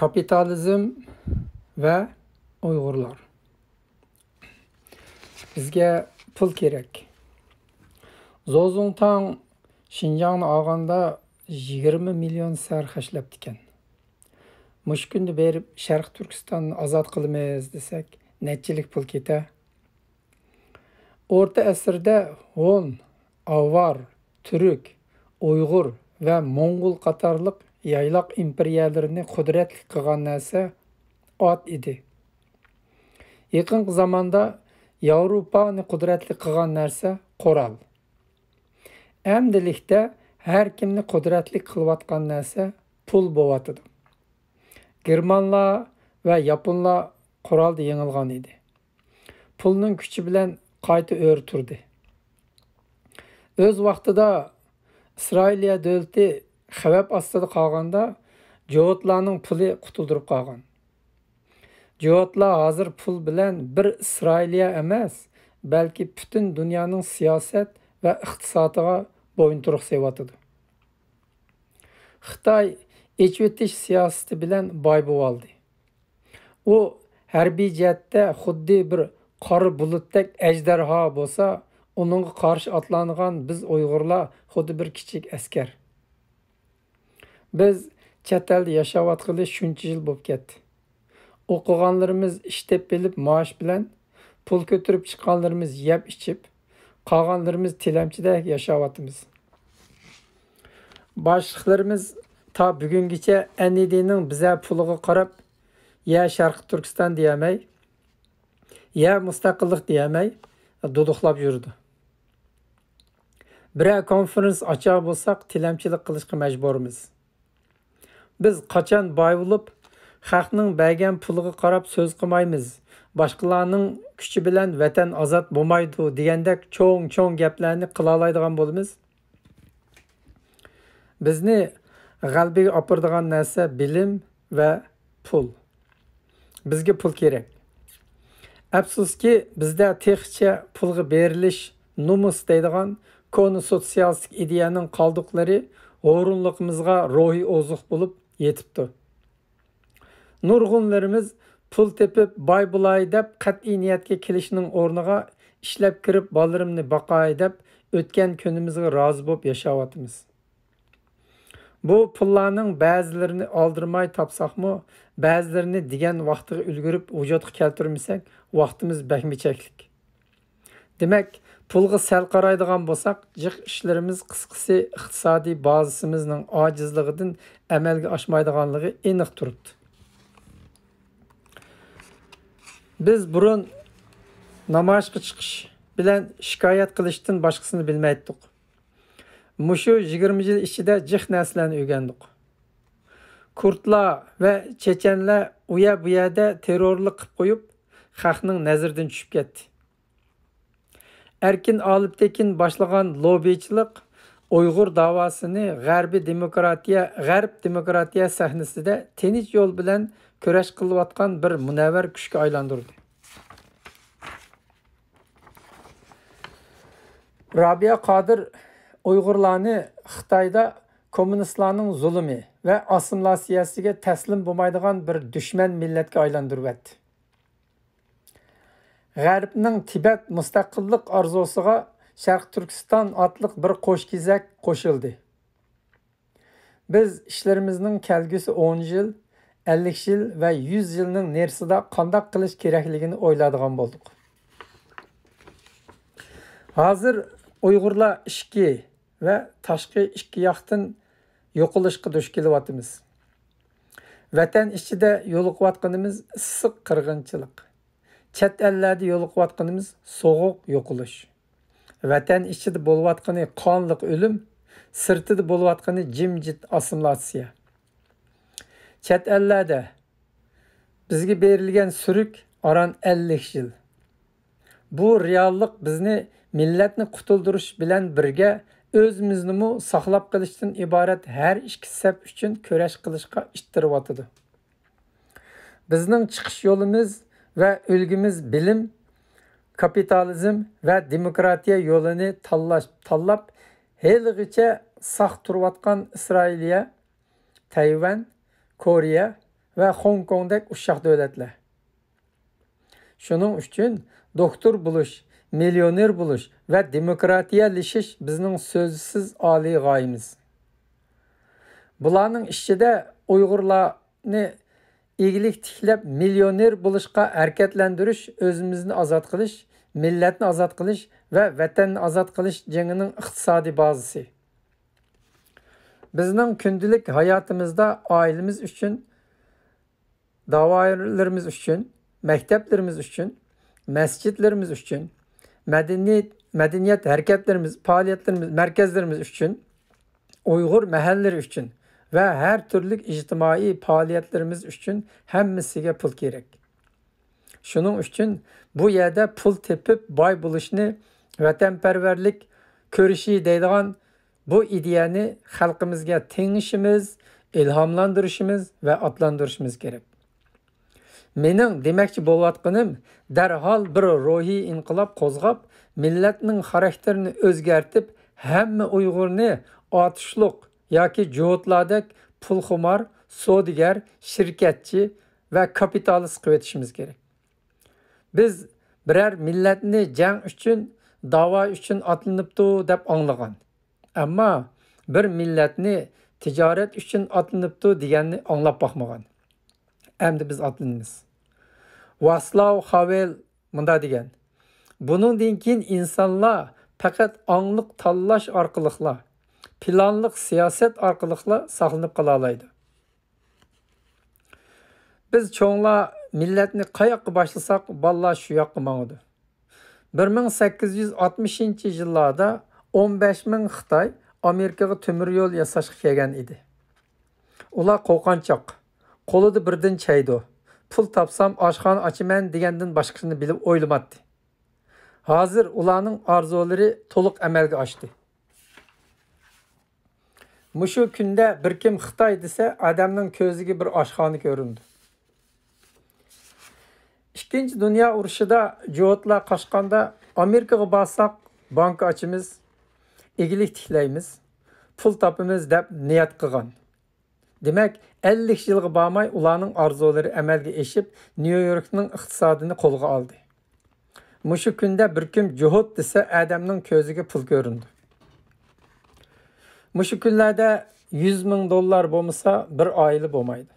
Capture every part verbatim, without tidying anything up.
كاپىتالىزم ۋە ئۇيغۇرلار. بىزگە پۇل كېرەك. زوزۇڭتاڭ شىنجاڭنى ئالغاندا يىگىرمە مىليون سەر خەجلەپتىكەن. مۇشۇ كۈندە بېرىپ شەرقىي تۈركىستاننى ئازاد قىلىمىز دېسەك، نەچچىلىك پۇل كېتە؟ ئورتا ئەسىردە ھون، ئاۋار، تۈرك، ئۇيغۇر ۋە موڭغۇل قاتارلىق يايلاق ئىمپېرىيەلىرىنى قۇدرەتلىك قىلغان نەرسە ئات ئىدى. يېقىنقى زاماندا ياۋروپانى قۇدرەتلىك قىلغان نەرسە قورال. ئەمدىلىكتە ھەر كىمنى قۇدرەتلىك قىلىۋاتقان نەرسە پۇل بوۋاتىدۇ. گېرمانلار ۋە ياپونلار قورالدا يېڭىلغان ئىدى. پۇلنىڭ كۈچى بىلەن قايتا ئۆرە تۇردى. ئۆز ۋاقتىدا ئىسرائىلىيە دۆلىتى خەۋپ ئاستىدا قالغاندا، جوۋۇتلارنىڭ پۇلى قۇتۇلدۇرۇپ قالغان. جوۋۇتلار ھازىر پۇل بىلەن بىر ئىسرائىلىيە ئەمەس، بەلكى پۈتۈن دۇنيانىڭ سىياسەت ۋە ئىقتىسادىغا بويۇنتۇرۇق سېلىۋاتىدۇ. خىتاي ئېچىۋېتىش سىياسىتى بىلەن باي بولۇۋالدى. ئۇ ھەربىي جەھەتتە خۇددى بىر قارا بۇلۇتتەك ئەجدىھا بولسا، ئۇنىڭغا قارشى ئاتلانغان بىز ئۇيغۇرلار خۇددى بىر كىچىك ئەسكەر. بىز چەت ئەلدە ياشاۋاتقىلى شۇنچە يىل بولۇپ كەتتى. ئوقۇغانلىرىمىز ئىش تېپىپ مائاش بىلەن، پۇل كۆتۈرۈپ چىققانلىرىمىز يەپ ئىچىپ، قالغانلىرىمىز تىلەمچىدەك ياشاۋاتىمىز. باشلىقلىرىمىز تا بۈگۈنگىچە ئەن ئى دىنىڭ بىزە پۇلىغا قاراپ، يە شەرقىي تۈركىستان دېيەلمەي، يە مۇستەقىللىق دېيەلمەي دۇدۇقلاپ يۈرىدۇ. بىرەر كونفېرېنس ئاچار بولساق، تىلەمچىلىك قىلىشقا مەجبۇرمىز. بىز قاچان باي بولۇپ، خەقنىڭ بەرگەن پۇلىغا قاراپ سۆز قىلمايمىز، باشقىلارنىڭ كۈچى بىلەن ۋەتەن ئازاد بولمايدۇ دېگەندەك چوڭ-چوڭ گەپلەرنى قىلالايدىغان بولىمىز؟ بىزنى غەلىبىگە ئاپىرىدىغان نەرسە بىلىم ۋە پۇل. بىزگە پۇل كېرەك. ئەپسۇسكى، بىزدە تېخىچە پۇلغا بېرىلىش، نومۇس دەيدىغان كونا سوتسىيالىستىك ئىدىيەنىڭ قالدۇقلىرى ھۇرۇنلۇقىمىزغا روھىي ئوزۇق بولۇپ يېتىپتۇ. نۇرغۇنلىرىمىز پۇل تېپىپ باي بولاي دەپ قەتئىي نىيەتكە كېلىشنىڭ ئورنىغا، ئىشلەپ كىرىپ بالىلىرىمنى باقاي دەپ ئۆتكەن كۈنىمىزگە رازى بولۇپ ياشاۋاتىمىز. بۇ پۇللارنىڭ بەزىلىرىنى ئالدىرىماي تاپساقمۇ، بەزىلىرىنى دېگەن ۋاقتىغا ئۈلگۈرۈپ ۋۇجۇدقا كەلتۈرمىسەك، ۋاقتىمىز بەكمۇ چەكلىك. دېمەك، پۇلغا سەل قارايدىغان بولساق، جىق ئىشلىرىمىز، قىسقىسى، ئىقتىسادىي بازىسىمىزنىڭ ئاجىزلىقىدىن ئەمەلگە ئاشمايدىغانلىقى ئېنىق تۇرۇپتۇ. بىز بۇرۇن نامايىشقا چىقىش بىلەن شىكايەت قىلىشتىن باشقىسىنى بىلمەيتتۇق. مۇشۇ يىگىرمە يىل ئىچىدە جىق نەرسىلەرنى ئۆگەندۇق. كۇردلار ۋە چېچەنلەر ئۇ يەر بۇ يەردە تېررورلۇق قىلىپ قويۇپ، خەقنىڭ نەزىرىدىن چۈشۈپ كەتتى. ئەركىن ئالىپتېكىن باشلىغان لوببىچىلىق ئۇيغۇر داۋاسىنى غەربىي دېموكراتىيە، غەرب دېموكراتىيە سەھنىسىدە تىنچ يول بىلەن كۈرەش قىلىۋاتقان بىر مۇنەۋۋەر كۈچكە ئايلاندۇردى. رابىيە قادىر ئۇيغۇرلارنى خىتايدا كوممۇنىستلارنىڭ زۇلۇمى ۋە ئاسسىمىلياتسىيەسىگە تەسلىم بولمايدىغان بىر دۈشمەن مىللەتكە ئايلاندۇرۇۋەتتى. غەربنىڭ تىبەت مۇستەقىللىق ئارزۇسىغا شەرقىي تۈركىستان ئاتلىق بىر قوش كېزەك قوشۇلدى. بىز ئىشلىرىمىزنىڭ كەلگۈسى ئون يىل، ئەللىك يىل ۋە يۈز يىلنىڭ نېرىسىدا قانداق قىلىش كېرەكلىكىنى ئويلايدىغان بولدۇق. ھازىر ئۇيغۇرلار ئىچكى ۋە تاشقى ئىككى ياقتىن يوقىلىشقا دۇچ كېلىۋاتىمىز. ۋەتەن ئىچىدە يولۇقۇۋاتقىنىمىز ئىسسىق قىرغىنچىلىق. چەت ئەللەردە يولۇقۇۋاتقىنىمىز سوغۇق يوقىلىش. ۋەتەن ئىچىدە بولۇۋاتقىنى قانلىق ئۆلۈم، سىرتىدا بولۇۋاتقىنى جىمجىت ئاسسىمىلياتسىيە. چەت ئەللەردە بىزگە بېرىلگەن سۈرۈك ئاران ئەللىك يىل. بۇ رېئاللىق بىزنى مىللەتنى قۇتۇلدۇرۇش بىلەن بىرگە ئۆزىمىزنىمۇ ساقلاپ قېلىشتىن ئىبارەت ھەر ئىككى سەپ ئۈچۈن كۈرەش قىلىشقا ئىتتىرىۋاتىدۇ. بىزنىڭ چىقىش يولىمىز ۋە ئۈلگىمىز بىلىم، كاپىتالىزم ۋە دېموكراتىيە يولىنى تاللاش، تاللاپ، ھېلىغىچە ساق تۇرۇۋاتقان ئىسرائىلىيە، تەيۋەن، كورېيە، ۋە خوڭكوڭدەك ئۇششاق دۆلەتلەر. شۇنىڭ ئۈچۈن دوكتور بولۇش، مىليونېر بولۇش ۋە دېموكراتىيەلىشىش بىزنىڭ سۆزسىز ئالىي غايىمىز. بۇلارنىڭ ئىچىدە ئۇيغۇرلارنى ئىگىلىك تىكلەپ، مىليونېر بولۇشقا ھەرىكەتلەندۈرۈش، ئۆزىمىزنى ئازاد قىلىش، مىللەتنى ئازاد قىلىش ۋە ۋەتەننى ئازاد قىلىش جېڭىنىڭ ئىقتىسادىي بازىسى. بىزنىڭ كۈندىلىك ھاياتىمىزدا ئائىلىمىز ئۈچۈن، داۋايىلىرىمىز ئۈچۈن، مەكتەپلىرىمىز ئۈچۈن، مەسچىتلىرىمىز ئۈچۈن، مەدەنىيەت، مەدەنىيەت ھەرىكەتلىرىمىز، پائالىيەتلىرىمىز، مەركەزلىرىمىز ئۈچۈن، ئۇيغۇر مەھەللىلىرى ئۈچۈن ۋە ھەر تۈرلۈك ئىجتىمائىي پائالىيەتلىرىمىز ئۈچۈن ھەممىسىگە پۇل كېرەك. شۇنىڭ ئۈچۈن بۇ يەردە پۇل تېپىپ باي بولۇشنى ۋەتەنپەرۋەرلىك كۈرىشى دەيدىغان بۇ ئىدىيەنى خەلقىمىزگە تېڭىشىمىز، ئىلھاملاندۇرۇشىمىز ۋە ئاتلاندۇرۇشىمىز كېرەك. مېنىڭ دېمەكچى بولۇۋاتقىنىم، دەرھال بىر روھىي ئىنقىلاب قوزغاپ، مىللەتنىڭ خاراكتېرىنى ئۆزگەرتىپ، ھەممە ئۇيغۇرنى ئاتۇشلۇق ياكى جوتلاردەك پۇلخۇمار، سودىگەر، شىركەتچى ۋە كاپىتالىست قىلىۋېتىشىمىز كېرەك. بىز بىرەر مىللەتنى جەڭ ئۈچۈن، داۋا ئۈچۈن ئاتلىنىپتۇ دەپ ئاڭلىغان. ئەمما بىر مىللەتنى تىجارەت ئۈچۈن ئاتلىنىپتۇ دېگەننى ئاڭلاپ باقمىغان. ئەمدى بىز ئاتلىنىمىز. ۋاسلاۋ خاۋېل مۇنداق دېگەن: «بۇنىڭدىن كېيىن ئىنسانلار پەقەت ئاڭلىق تاللاش ئارقىلىقلا، پىلانلىق سىياسەت ئارقىلىقلا ساقلىنىپ قالالايدۇ.» بىز چوڭلار مىللەتنى قاياققا باشلىساق، بالىلار شۇ ياققا ماڭىدۇ. بىر مىڭ سەككىز يۈز ئاتمىشىنچى يىللاردا ئون بەش مىڭ خىتاي ئامېرىكىغا تۆمۈر يول ياساشقا كەلگەن ئىدى. ئۇلار قورقۇنچاق، قولىدا بىردىن چەيدۇ، پۇل تاپسام ئاشخانا ئاچىمەن دېگەندىن باشقىسىنى بىلىپ ئويلىماتتى. ھازىر ئۇلارنىڭ ئارزۇلىرى تولۇق ئەمەلگە ئاشتى. مۇشۇ كۈندە بىر كىم خىتاي دېسە، ئادەمنىڭ كۆزىگە بىر ئاشخانا كۆرۈنىدۇ. ئىككىنچى دۇنيا ئۇرۇشىدا جوتلار قاچقاندا، «ئامېرىكىغا بارساق، بانكا ئاچىمىز، ئىگىلىك تىكلەيمىز، پۇل تاپىمىز» دەپ نىيەت قىلغان. دېمەك، ئەللىك يىلغا بارماي ئۇلارنىڭ ئارزۇلىرى ئەمەلگە ئېشىپ، نيۇ يوركنىڭ ئىقتىسادىنى قولغا ئالدى. مۇشۇ كۈندە بىر كىم جوھۇت دېسە، ئادەمنىڭ كۆزىگە پۇل كۆرۈنىدۇ. مۇشۇ كۈنلەردە يۈز مىڭ دوللار بولمىسا، بىر ئائىلە بولمايدۇ.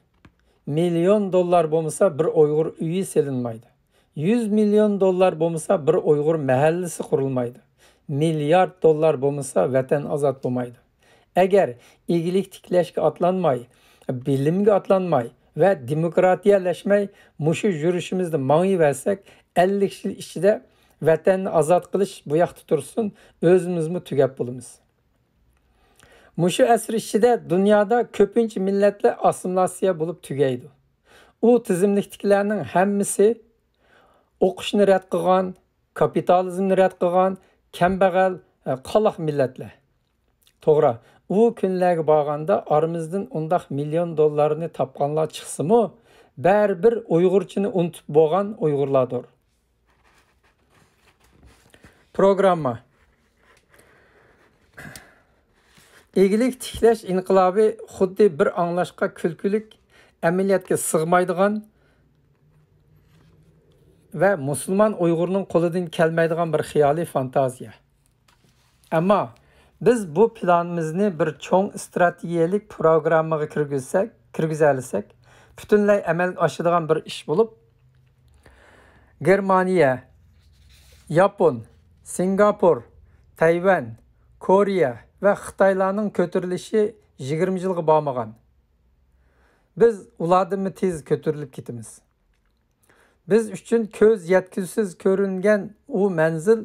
مىليون دوللار بولمىسا، بىر ئۇيغۇر ئۆيى سېلىنمايدۇ. يۈز مىليون دوللار بولمىسا، بىر ئۇيغۇر مەھەللىسى قۇرۇلمايدۇ. مىليارد دوللار بولمىسا، ۋەتەن ئازاد بولمايدۇ. ئەگەر ئىگىلىك تىكلەشكە ئاتلانماي، بىلىمگە ئاتلانماي ۋە دېموكراتىيەلەشمەي مۇشۇ يۈرۈشىمىزدە ماڭىۋەرسەك، ئەللىك يىل ئىچىدە ۋەتەننى ئازاد قىلىش بۇ ياقتا تۇرسۇن، ئۆزىمىزمۇ تۈگەپ بولىمىز. مۇشۇ ئەسىر ئىچىدە دۇنيادا كۆپىنچە مىللەتلەر ئاسسىمىلياتسىيە بولۇپ تۈگەيدۇ. ئۇ تىزىملىكتىكىلەرنىڭ ھەممىسى ئوقۇشنى رەت قىلغان، كاپىتالىزمنى رەت قىلغان، كەمبەغەل، قالاق مىللەتلەر. توغرا، ئۇ كۈنلەرگە بارغاندا ئارىمىزدىن ئۇنداق مىليون دوللارنى تاپقانلار چىقسىمۇ، بەرىبىر ئۇيغۇرچىنى ئۇنتۇپ بولغان ئۇيغۇرلاردۇر. پروگرامما. ئىگىلىك تىكلەش ئىنقىلابى خۇددى بىر ئاڭلاشقا كۈلكىلىك، ئەمەلىيەتكە سىغمايدىغان ۋە مۇسۇلمان ئۇيغۇرنىڭ قولىدىن كەلمەيدىغان بىر خىيالىي فانتازىيە. ئەمما بىز بۇ پىلانىمىزنى بىر چوڭ ئىستراتېگىيەلىك پروگراممىغا كىرگۈزسەك، كىرگۈزەلىسەك، پۈتۈنلەي ئەمەلگە ئاشىدىغان بىر ئىش بولۇپ، گېرمانىيە، ياپون، سىنگاپور، تەيۋەن، كورېيە ۋە خىتايلارنىڭ كۆتۈرۈلۈشى يىگىرمە يىلغا بارمىغان. بىز ئۇلاردىنمۇ تېز كۆتۈرۈلۈپ كېتىمىز. بىز ئۈچۈن كۆز يەتكۈسىز كۆرۈنگەن ئۇ مەنزىل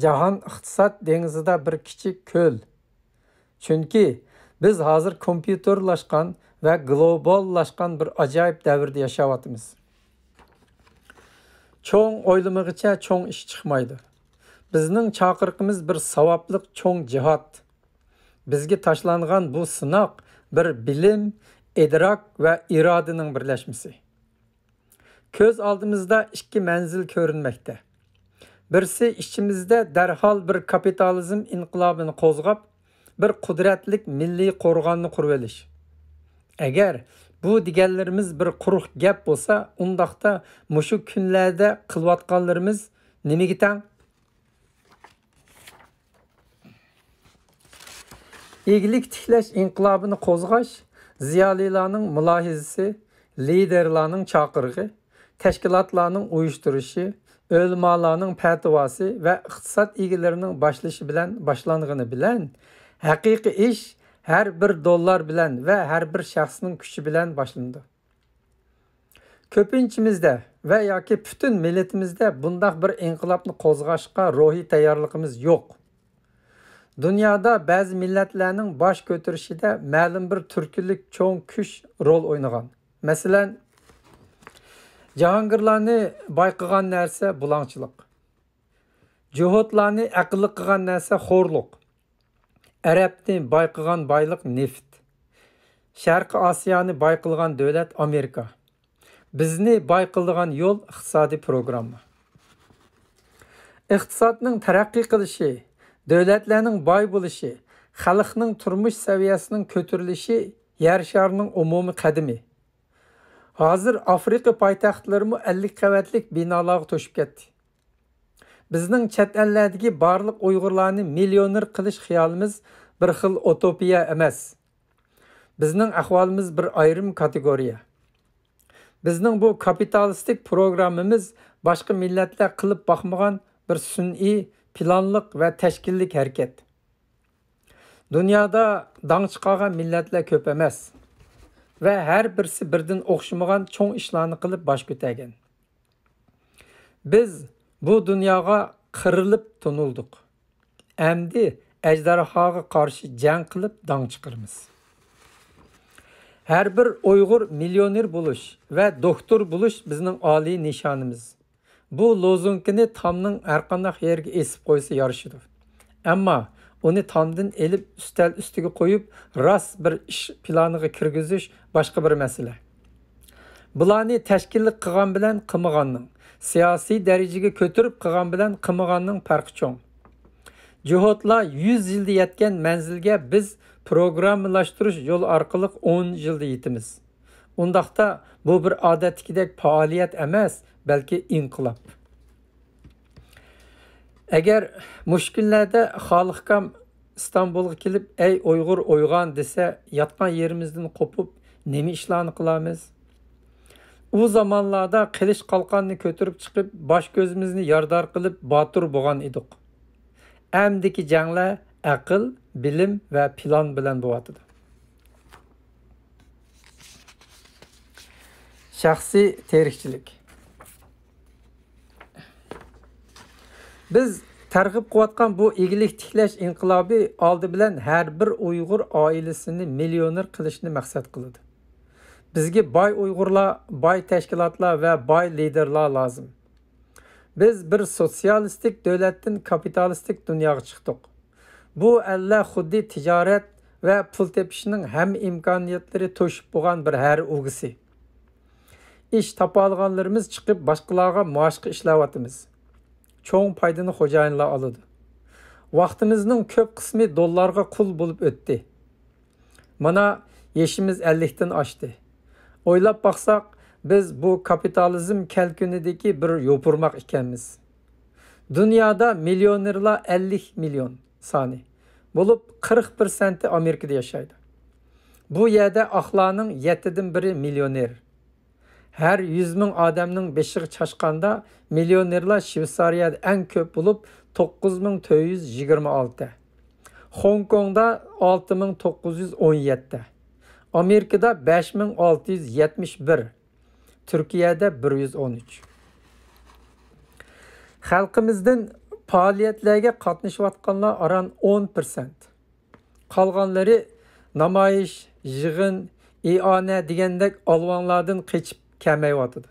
جاھان ئىقتىساد دېڭىزىدا بىر كىچىك كۆل. چۈنكى بىز ھازىر كومپيۇتېرلاشقان ۋە گلوباللاشقان بىر ئاجايىپ دەۋردە ياشاۋاتىمىز. چوڭ ئويلىمىغىچە چوڭ ئىش چىقمايدۇ. بىزنىڭ چاقىرىقىمىز بىر ساۋابلىق چوڭ جىھاد. بىزگە تاشلانغان بۇ سىناق بىر بىلىم، ئىدراك ۋە ئىرادىنىڭ بىرلەشمىسى. كۆز ئالدىمىزدا ئىككى مەنزىل كۆرۈنمەكتە. بىرسى ئىچىمىزدە دەرھال بىر كاپىتالىزم ئىنقىلابىنى قوزغاپ، بىر قۇدرەتلىك مىللىي قورغاننى قۇرۇۋېلىش. ئەگەر بۇ دېگەنلىرىمىز بىر قۇرۇق گەپ بولسا، ئۇنداقتا مۇشۇ كۈنلەردە قىلىۋاتقانلىرىمىز نېمىگە تەڭ؟ ئىگىلىك تىكلەش ئىنقىلابىنى قوزغاش زىيالىيلارنىڭ مۇلاھىزىسى، لىدېرلارنىڭ چاقىرىقى، تەشكىلاتلارنىڭ ئۇيۇشتۇرۇشى، ئۆلىمالارنىڭ پەتىۋاسى ۋە ئىقتىساد ئىگىلىرىنىڭ باشلىشى بىلەن باشلانغىنى بىلەن، ھەقىقىي ئىش ھەر بىر دوللار بىلەن ۋە ھەر بىر شەخسنىڭ كۈچى بىلەن باشلىنىدۇ. كۆپىنچىمىزدە ۋە ياكى پۈتۈن مىللىتىمىزدە بۇنداق بىر ئىنقىلابنى قوزغاشقا روھىي تەييارلىقىمىز يوق. دۇنيادا بەزى مىللەتلەرنىڭ باش كۆتۈرۈشىدە مەلۇم بىر تۈرتكىلىك چوڭ كۈچ رول ئوينىغان. مەسىلەن، جاھانگىرلارنى باي قىلغان نەرسە بۇلاڭچىلىق. جۇھۇتلارنى ئەقىللىق قىلغان نەرسە خورلۇق. ئەرەبنى باي قىلغان بايلىق نېفىت. شەرقىي ئاسىيانى باي قىلغان دۆلەت ئامېرىكا. بىزنى باي قىلىدىغان يول ئىقتىسادىي پروگرامما. ئىقتىسادنىڭ تەرەققىي قىلىشى، دۆلەتلەرنىڭ باي بولۇشى، خەلقنىڭ تۇرمۇش سەۋىيەسىنىڭ كۆتۈرۈلۈشى يەر شارىنىڭ ئومۇمىي قەدىمى. ھازىر ئافرىقا پايتەختلىرىمۇ ئەللىك قەۋەتلىك بىنالارغا توشۇپ كەتتى. بىزنىڭ چەت ئەللەردىكى بارلىق ئۇيغۇرلارنى مىليونېر قىلىش خىيالىمىز بىر خىل ئۇتوپىيە ئەمەس. بىزنىڭ ئەھۋالىمىز بىر ئايرىم كاتېگورىيە. بىزنىڭ بۇ كاپىتالىستىك پروگراممىمىز باشقا مىللەتلەر قىلىپ باقمىغان بىر سۈنئىي، پىلانلىق ۋە تەشكىللىك ھەرىكەت. دۇنيادا داڭ چىقارغان مىللەتلەر كۆپ ئەمەس ۋە ھەر بىرسى بىردىن ئوخشىمىغان چوڭ ئىشلارنى قىلىپ باش كۆتەرگەن. بىز بۇ دۇنياغا قىرىلىپ تونۇلدۇق. ئەمدى ئەجدىھاغا قارشى جەڭ قىلىپ داڭ چىقىرىمىز. ھەر بىر ئۇيغۇر مىليونېر بولۇش ۋە دوكتور بولۇش بىزنىڭ ئالىي نىشانىمىز. بۇ لوزۇنكىنى تامنىڭ ھەرقانداق يېرىگە ئېسىپ قويسا يارىشىدۇ. ئەمما ئۇنى تامدىن ئېلىپ ئۈستەل ئۈستىگە قويۇپ، راست بىر ئىش پىلانىغا كىرگۈزۈش باشقا بىر مەسىلە. بۇلارنى تەشكىللىك قىلغان بىلەن قىلمىغاننىڭ، سىياسىي دەرىجىگە كۆتۈرۈپ قىلغان بىلەن قىلمىغاننىڭ پەرقى چوڭ. جۇھۇتلار يۈز يىلدا يەتكەن مەنزىلگە بىز پروگراممىلاشتۇرۇش يولى ئارقىلىق ئون يىلدا يېتىمىز. ئۇنداقتا بۇ بىر ئادەتتىكىدەك پائالىيەت ئەمەس، بەلكى ئىنقىلاب. ئەگەر مۇشۇ كۈنلەردە خالىقكام ئىستانبۇلغا كېلىپ، «ئەي ئۇيغۇر، ئويغان» دېسە، ياتقان يېرىمىزدىن قوپۇپ، نېمە ئىشلارنى قىلارمىز؟ ئۇ زامانلاردا قىلىچ قالقاننى كۆتۈرۈپ چىقىپ، باش كۆزىمىزنى يارىدار قىلىپ، باتۇر بولغان ئىدۇق. ئەمدىكى جەڭلەر ئەقىل، بىلىم ۋە پىلان بىلەن بولۇۋاتىدۇ. شەخسىي تىرىكچىلىك. بىز تەرغىب قىلىۋاتقان بۇ ئىگىلىك تىكلەش ئىنقىلابى ئالدى بىلەن ھەر بىر ئۇيغۇر ئائىلىسىنى مىليونېر قىلىشنى مەقسەت قىلىدۇ. بىزگە باي ئۇيغۇرلار، باي تەشكىلاتلار ۋە باي لىدېرلار لازىم. بىز بىر سوتسىيالىستىك دۆلەتتىن كاپىتالىستىك دۇنياغا چىقتۇق. بۇ ئەللەر خۇددى تىجارەت ۋە پۇل تېپىشنىڭ ھەممە ئىمكانىيەتلىرى توشۇپ بولغان بىر ھەر ئۇگىسى. ئىش تاپالىغانلىرىمىز چىقىپ، باشقىلارغا مائاشقا ئىشلەۋاتىمىز. چوڭ پايدىنى خوجايىنلار ئالىدۇ. ۋاقتىمىزنىڭ كۆپ قىسمى دوللارغا قۇل بولۇپ ئۆتتى. مانا، يېشىمىز ئەللىكتىن ئاشتى. ئويلاپ باقساق، بىز بۇ كاپىتالىزم كەلكۈنىدىكى بىر يوپۇرماق ئىكەنمىز. دۇنيادا مىليونېرلار ئەللىك مىليون سانى بولۇپ، قىرىق پىرسەنتى ئامېرىكىدا ياشايدۇ. بۇ يەردە ئاقلارنىڭ يەتتىدىن بىرى مىليونېر. ھەر يۈز مىڭ ئادەمنىڭ بېشىغا چاچقاندا، مىليونېرلار شۋېتسارىيەدە ئەڭ كۆپ بولۇپ، توققۇز مىڭ تۆت يۈز يىگىرمە ئالتە. خوڭكوڭدا ئالتە مىڭ توققۇز يۈز ئون يەتتە. ئامېرىكىدا بەش مىڭ ئالتە يۈز يەتمىش بىر. تۈركىيەدە بىر يۈز ئون ئۈچ. خەلقىمىزدىن پائالىيەتلەرگە قاتنىشىۋاتقانلار ئاران ئون پىرسەنت. قالغانلىرى نامايىش، يىغىن، ئىئانە دېگەندەك ئالۋاڭلاردىن قېچىپ كەلمەيۋاتىدۇ.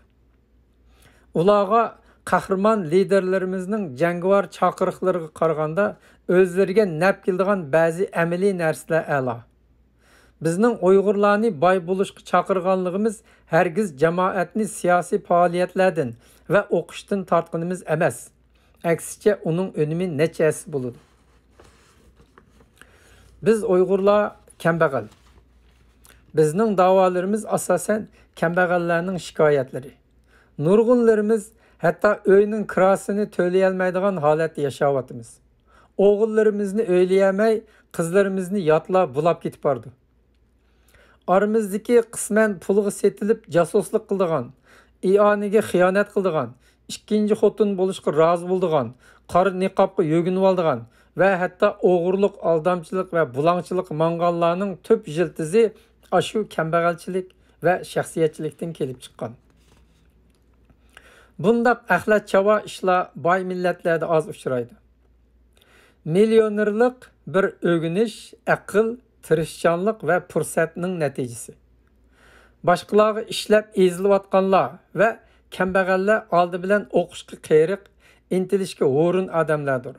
ئۇلارغا قەھرىمان لىدېرلىرىمىزنىڭ جەڭگىۋار چاقىرىقلىرىغا قارىغاندا، ئۆزلىرىگە نەپ كېلىدىغان بەزى ئەمەلىي نەرسىلەر ئەلا. بىزنىڭ ئۇيغۇرلارنى باي بولۇشقا چاقىرغانلىقىمىز ھەرگىز جامائەتنى سىياسىي پائالىيەتلەردىن ۋە ئوقۇشتىن تارتقىنىمىز ئەمەس. ئەكسىچە، ئۇنىڭ ئۈنۈمى نەچچە ھەسسە بولىدۇ. بىز ئۇيغۇرلار كەمبەغەل. بىزنىڭ داۋالىرىمىز ئاساسەن كەمبەغەللەرنىڭ شىكايەتلىرى. نۇرغۇنلىرىمىز ھەتتا ئۆينىڭ كىراسىنى تۆلىيەلمەيدىغان ھالەتتە ياشاۋاتىمىز. ئوغۇللىرىمىزنى ئۆيلىيەلمەي، قىزلىرىمىزنى ياتلا بۇلاپ كېتىپ بارىدۇ. ئارىمىزدىكى قىسمەن پۇلغا سېتىلىپ جاسۇسلۇق قىلىدىغان، ئىئانىگە خىيانەت قىلىدىغان، ئىككىنچى خوتۇن بولۇشقا رازى بولىدىغان، قارا نىقابقا يۆگىنىۋالىدىغان ۋە ھەتتا ئوغرىلىق، ئالدامچىلىق ۋە بۇلاڭچىلىققا ماڭغانلارنىڭ تۈپ يىلتىزى ئاشۇ كەمبەغەلچىلىك ۋە شەخسىيەتچىلىكتىن كېلىپ چىققان. بۇنداق ئەخلەت چاۋا ئىشلار باي مىللەتلەردە ئاز ئۇچرايدۇ. مىليونېرلىق بىر ئۆگىنىش، ئەقىل، تىرىشچانلىق ۋە پۇرسەتنىڭ نەتىجىسى. باشقىلارغا ئىشلەپ ئېزىلىۋاتقانلار ۋە كەمبەغەللەر ئالدى بىلەن ئوقۇشقا قېرىق، ئىنتىلىشكە ھۇرۇن ئادەملەردۇر.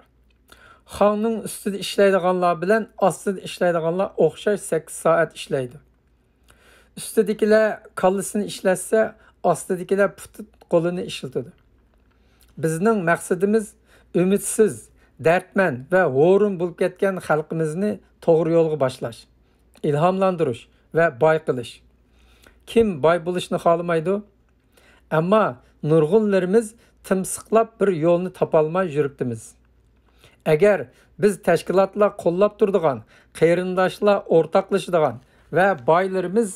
خاڭنىڭ ئۈستىدە ئىشلەيدىغانلار بىلەن ئاستىدا ئىشلەيدىغانلار ئوخشاش سەككىز سائەت ئىشلەيدۇ. ئۈستىدىكىلەر كاللىسىنى ئىشلەتسە، ئاستىدىكىلەر پۇت-قولىنى ئىشلىتىدۇ. بىزنىڭ مەقسىتىمىز ئۈمىدسىز، دەردمەن ۋە ھورۇن بولۇپ كەتكەن خەلقىمىزنى توغرا يولغا باشلاش، ئىلھاملاندۇرۇش ۋە باي قىلىش. كىم باي بولۇشنى خالىمايدۇ؟ ئەمما نۇرغۇنلىرىمىز تىمسىقلاپ بىر يولنى تاپالماي يۈرۈپتىمىز. ئەگەر بىز تەشكىلاتلار قوللاپ تۇرىدىغان، قېرىنداشلار ئورتاقلىشىدىغان ۋە بايلىرىمىز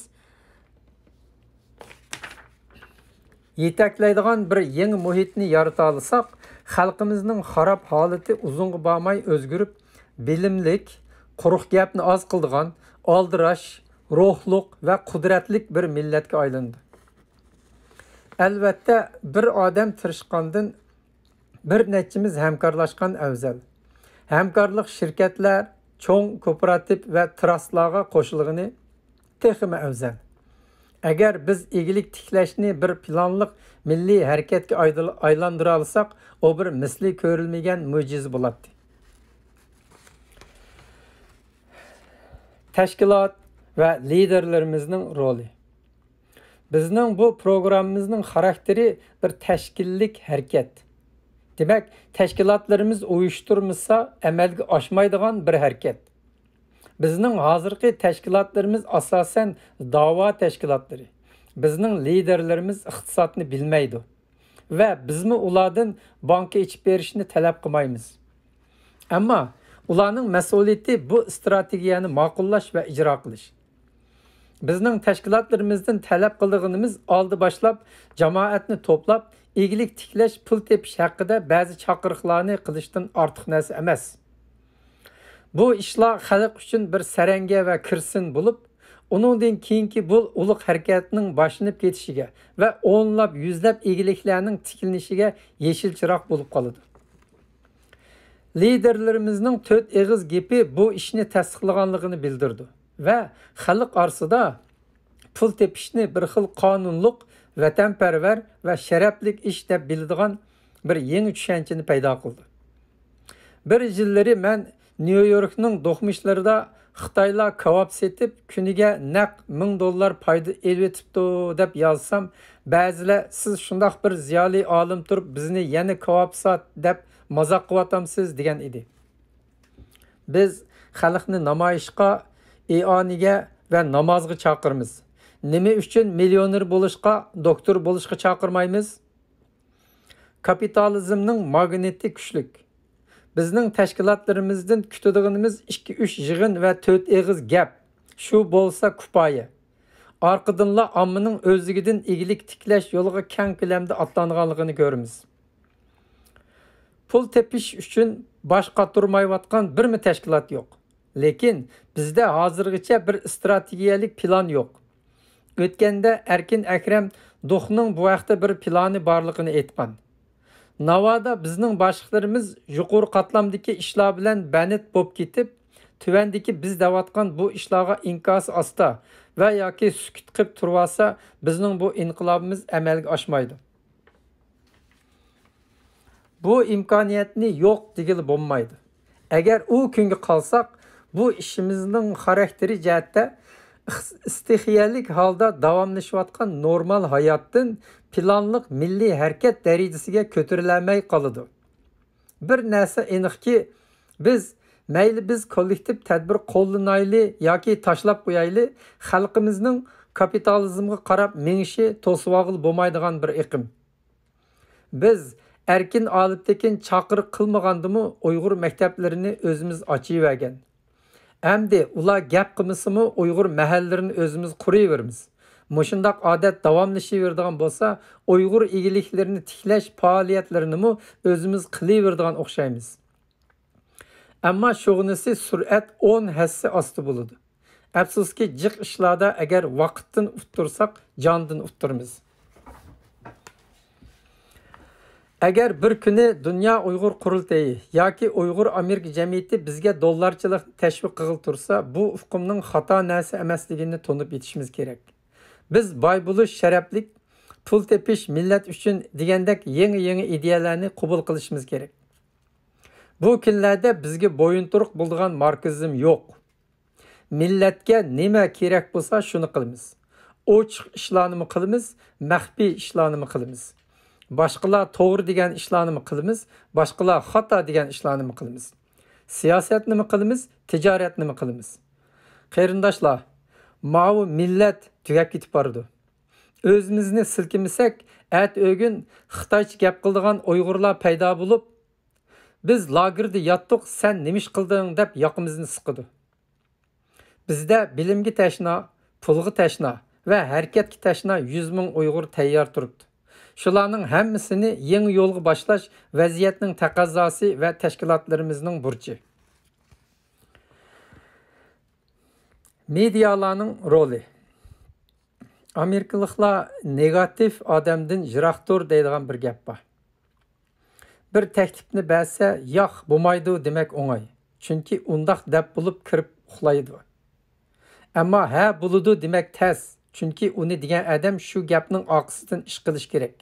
يېتەكلەيدىغان بىر يېڭى مۇھىتنى يارىتالىساق، خەلقىمىزنىڭ خاراب ھالىتى ئۇزۇنغا بارماي ئۆزگىرىپ، بىلىملىك، قۇرۇق گەپنى ئاز قىلىدىغان، ئالدىراش، روھلۇق ۋە قۇدرەتلىك بىر مىللەتكە ئايلىنىدۇ. ئەلۋەتتە، بىر ئادەم تىرىشقاندىن بىر نەچچىمىز ھەمكارلاشقان ئەۋزەل. ھەمكارلىق شىركەتلەر، چوڭ كوپىراتىپ ۋە تراستلارغا قوشۇلغىنى تېخىمۇ ئەۋزەل. ئەگەر بىز ئىگىلىك تىكلەشنى بىر پىلانلىق مىللىي ھەرىكەتكە ئايدىل-، ئايلاندۇرالىساق، ئۇ بىر مىسلى كۆرۈلمىگەن مۆجىزە بولاتتى. تەشكىلات ۋە لىدېرلىرىمىزنىڭ رولى. بىزنىڭ بۇ پروگراممىمىزنىڭ خاراكتېرى بىر تەشكىللىك ھەرىكەت. دېمەك، تەشكىلاتلىرىمىز ئۇيۇشتۇرمىسا ئەمەلگە ئاشمايدىغان بىر ھەرىكەت. بىزنىڭ ھازىرقى تەشكىلاتلىرىمىز ئاساسەن داۋا تەشكىلاتلىرى. بىزنىڭ لىدېرلىرىمىز ئىقتىسادنى بىلمەيدۇ ۋە بىزمۇ ئۇلاردىن بانكا ئېچىپ بېرىشنى تەلەپ قىلمايمىز. ئەمما ئۇلارنىڭ مەسئۇلىيىتى بۇ ئىستراتېگىيەنى ماقۇللاش ۋە ئىجرا قىلىش. بىزنىڭ تەشكىلاتلىرىمىزدىن تەلەپ قىلىدىغىنىمىز ئالدى باشلاپ، جامائەتنى توپلاپ، ئىگىلىك تىكلەش، پۇل تېپىش ھەققىدە بەزى چاقىرىقلارنى قىلىشتىن ئارتۇق نەرسە ئەمەس. بۇ ئىشلار خەلق ئۈچۈن بىر سەرەڭگە ۋە كىرسىن بولۇپ، ئۇنىڭدىن كېيىنكى بۇ ئۇلۇغ ھەرىكەتنىڭ باشلىنىپ كېتىشىگە ۋە ئونلاپ، يۈزلەپ ئىگىلىكلەرنىڭ تىكلىنىشىگە يېشىل چىراغ بولۇپ قالىدۇ. لىدېرلىرىمىزنىڭ تۆت ئېغىز گېپى بۇ ئىشنى تەستىقلىغانلىقىنى بىلدۈرىدۇ ۋە خەلق ئارىسىدا پۇل تېپىشنى بىر خىل قانۇنلۇق، ۋەتەنپەرۋەر ۋە شەرەپلىك ئىش دەپ بىلىدىغان بىر يېڭى چۈشەنچىنى پەيدا قىلدى. بىر يىللىرى مەن نيۇ يوركنىڭ دوقمۇشلىرىدا خىتايلار كاۋاپ سېتىپ، كۈنىگە نەق مىڭ دوللار پايدا ئېلىۋېتىپتۇ دەپ يازسام، بەزىلەر، «سىز شۇنداق بىر زىيالىي ئالىم تۇرۇپ، بىزنى يەنە كاۋاپ سات دەپ مازاق قىلىۋاتامسىز؟» دېگەن ئىدى. بىز خەلقنى نامايىشقا، ئىئانىگە ۋە نامازغا چاقىرىمىز. نېمە ئۈچۈن مىليونېر بولۇشقا، دوكتور بولۇشقا چاقىرمايمىز؟ كاپىتالىزمنىڭ ماگنىتى كۈچلۈك. بىزنىڭ تەشكىلاتلىرىمىزدىن كۈتىدىغىنىمىز ئىككى-ئۈچ يىغىن ۋە تۆت ئېغىز گەپ. شۇ بولسا كۇپايە. ئارقىدىنلا ئاممىنىڭ ئۆزلۈكىدىن ئىگىلىك تىكلەش يولىغا كەڭ كۆلەمدە ئاتلانغانلىقىنى كۆرىمىز. پۇل تېپىش ئۈچۈن باش قاتۇرمايۋاتقان بىرمۇ تەشكىلات يوق. لېكىن بىزدە ھازىرغىچە بىر ئىستراتېگىيەلىك پىلان يوق. ئۆتكەندە ئەركىن ئەكرەم دوخنىڭ بۇ ھەقتە بىر پىلانى بارلىقىنى ئېيتقان. ناۋادا بىزنىڭ باشلىقلىرىمىز يۇقىرى قاتلامدىكى ئىشلار بىلەن بەند بولۇپ كېتىپ، تۆۋەندىكى بىز دەۋاتقان بۇ ئىشلارغا ئىنكاسى ئاستا ۋە ياكى سۈكۈت قىلىپ تۇرۇۋالسا، بىزنىڭ بۇ ئىنقىلابىمىز ئەمەلگە ئاشمايدۇ. بۇ ئىمكانىيەتنى يوق دېگىلى بولمايدۇ. ئەگەر ئۇ كۈنگە قالساق، بۇ ئىشىمىزنىڭ خاراكتېرى جەھەتتە ئىس-، ئىستىخىيەلىك ھالدا داۋاملىشىۋاتقان نورمال ھاياتتىن پىلانلىق مىللىي ھەرىكەت دەرىجىسىگە كۆتۈرۈلەلمەي قالىدۇ. بىر نەرسە ئېنىقكى، بىز مەيلى بىز كوللېكتىپ تەدبىر قوللىنايلى ياكى تاشلاپ قويايلى، خەلقىمىزنىڭ كاپىتالىزمغا قاراپ مېڭىشى توسۇۋالغىلى بولمايدىغان بىر ئېقىم. بىز ئەركىن ئالىپتېكىن چاقىرىق قىلمىغاندىمۇ ئۇيغۇر مەكتەپلىرىنى ئۆزىمىز ئاچىۋەرگەن. ئەمدى ئۇلار گەپ قىلمىسىمۇ ئۇيغۇر مەھەللىلىرىنى ئۆزىمىز قۇرۇۋېرىمىز. مۇشۇنداق ئادەت داۋاملىشىۋېرىدىغان بولسا، ئۇيغۇر ئىگىلىكلىرىنى تىكلەش پائالىيەتلىرىنىمۇ ئۆزىمىز قىلىۋېرىدىغان ئوخشايمىز. ئەمما شۇغىنىسى سۈرئەت ئون ھەسسە ئاستا بولىدۇ. ئەپسۇسكى، جىق ئىشلاردا ئەگەر ۋاقىتتىن ئۇتتۇرساق، جاندىن ئۇتتۇرىمىز. ئەگەر بىر كۈنى دۇنيا ئۇيغۇر قۇرۇلتىيى ياكى ئۇيغۇر ئامېرىكا جەمئىيىتى بىزگە دوللارچىلىقنى تەشۋىق قىلغىلى تۇرسا، بۇ ئۇقۇمنىڭ خاتا نەرسە ئەمەسلىكىنى تونۇپ يېتىشىمىز كېرەك. بىز باي بولۇش شەرەپلىك، پۇل تېپىش مىللەت ئۈچۈن دېگەندەك يېڭى-يېڭى ئىدىيەلەرنى قوبۇل قىلىشىمىز كېرەك. بۇ كۈنلەردە بىزگە بويۇنتۇرۇق بولىدىغان ماركسىزم يوق. مىللەتكە نېمە كېرەك بولسا، شۇنى قىلىمىز. ئوچۇق ئىشلارنىمۇ قىلىمىز، مەخپىي ئىشلارنىمۇ قىلىمىز. باشقىلار توغرا دېگەن ئىشلارنىمۇ قىلىمىز، باشقىلار خاتا دېگەن ئىشلارنىمۇ قىلىمىز. سىياسەتنىمۇ قىلىمىز، تىجارەتنىمۇ قىلىمىز. قېرىنداشلار، ماۋۇ مىللەت تۈگەپ كېتىپ بارىدۇ. ئۆزىمىزنى سىلكىمىسەك، ئەتە ئۆگۈن خىتايچە گەپ قىلىدىغان ئۇيغۇرلار پەيدا بولۇپ، «بىز لاگېردا ياتتۇق، سەن نېمە ئىش قىلدىڭ؟» دەپ ياقىمىزنى سىقىدۇ. بىزدە بىلىمگە تەشنا، پۇلغا تەشنا ۋە ھەرىكەتكە تەشنا يۈز مىڭ ئۇيغۇر تەييار تۇرۇپتۇ. شۇلارنىڭ ھەممىسىنى يېڭى يولغا باشلاش ۋەزىيەتنىڭ تەقەززاسى ۋە تەشكىلاتلىرىمىزنىڭ بۇرچى. مېدىيالارنىڭ رولى. ئامېرىكىلىقلار «نېگاتىپ ئادەمدىن يىراق تۇر» دەيدىغان بىر گەپ بار. بىر تەكلىپنى بەرسە، «ياق، بولمايدۇ» دېمەك ئوڭاي، چۈنكى ئۇنداق دەپ بولۇپ كىرىپ ئۇخلايدۇ. ئەمما «ھە، بولىدۇ» دېمەك تەس، چۈنكى ئۇنى دېگەن ئادەم شۇ گەپنىڭ ئارقىسىدىن ئىش قىلىشى كېرەك.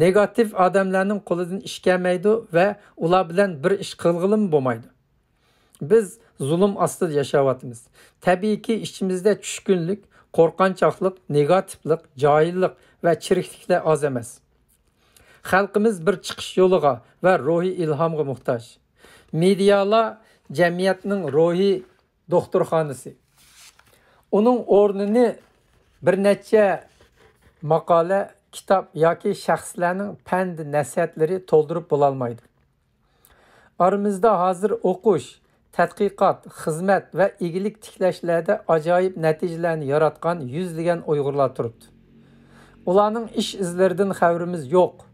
نېگاتىپ ئادەملەرنىڭ قولىدىن ئىش كەلمەيدۇ ۋە ئۇلار بىلەن بىر ئىش قىلغىلىمۇ بولمايدۇ. بىز زۇلۇم ئاستىدا ياشاۋاتىمىز. تەبىئىيكى، ئىچىمىزدە چۈشكۈنلۈك، قورقۇنچاقلىق، نېگاتىپلىق، جاھىللىق ۋە چىرىكلىكلەر ئاز ئەمەس. خەلقىمىز بىر چىقىش يولىغا ۋە روھىي ئىلھامغا موھتاج. مېدىيالار جەمئىيەتنىڭ روھىي دوختۇرخانىسى. ئۇنىڭ ئورنىنى بىر نەچچە ماقالە، كىتاب ياكى شەخسلەرنىڭ پەند نەسىھەتلىرى تولدۇرۇپ بولالمايدۇ. ئارىمىزدا ھازىر ئوقۇش، تەتقىقات، خىزمەت ۋە ئىگىلىك تىكلەشلەردە ئاجايىپ نەتىجىلەرنى ياراتقان يۈزلىگەن ئۇيغۇرلار تۇرۇپتۇ. ئۇلارنىڭ ئىش ئىزلىرىدىن خەۋىرىمىز يوق.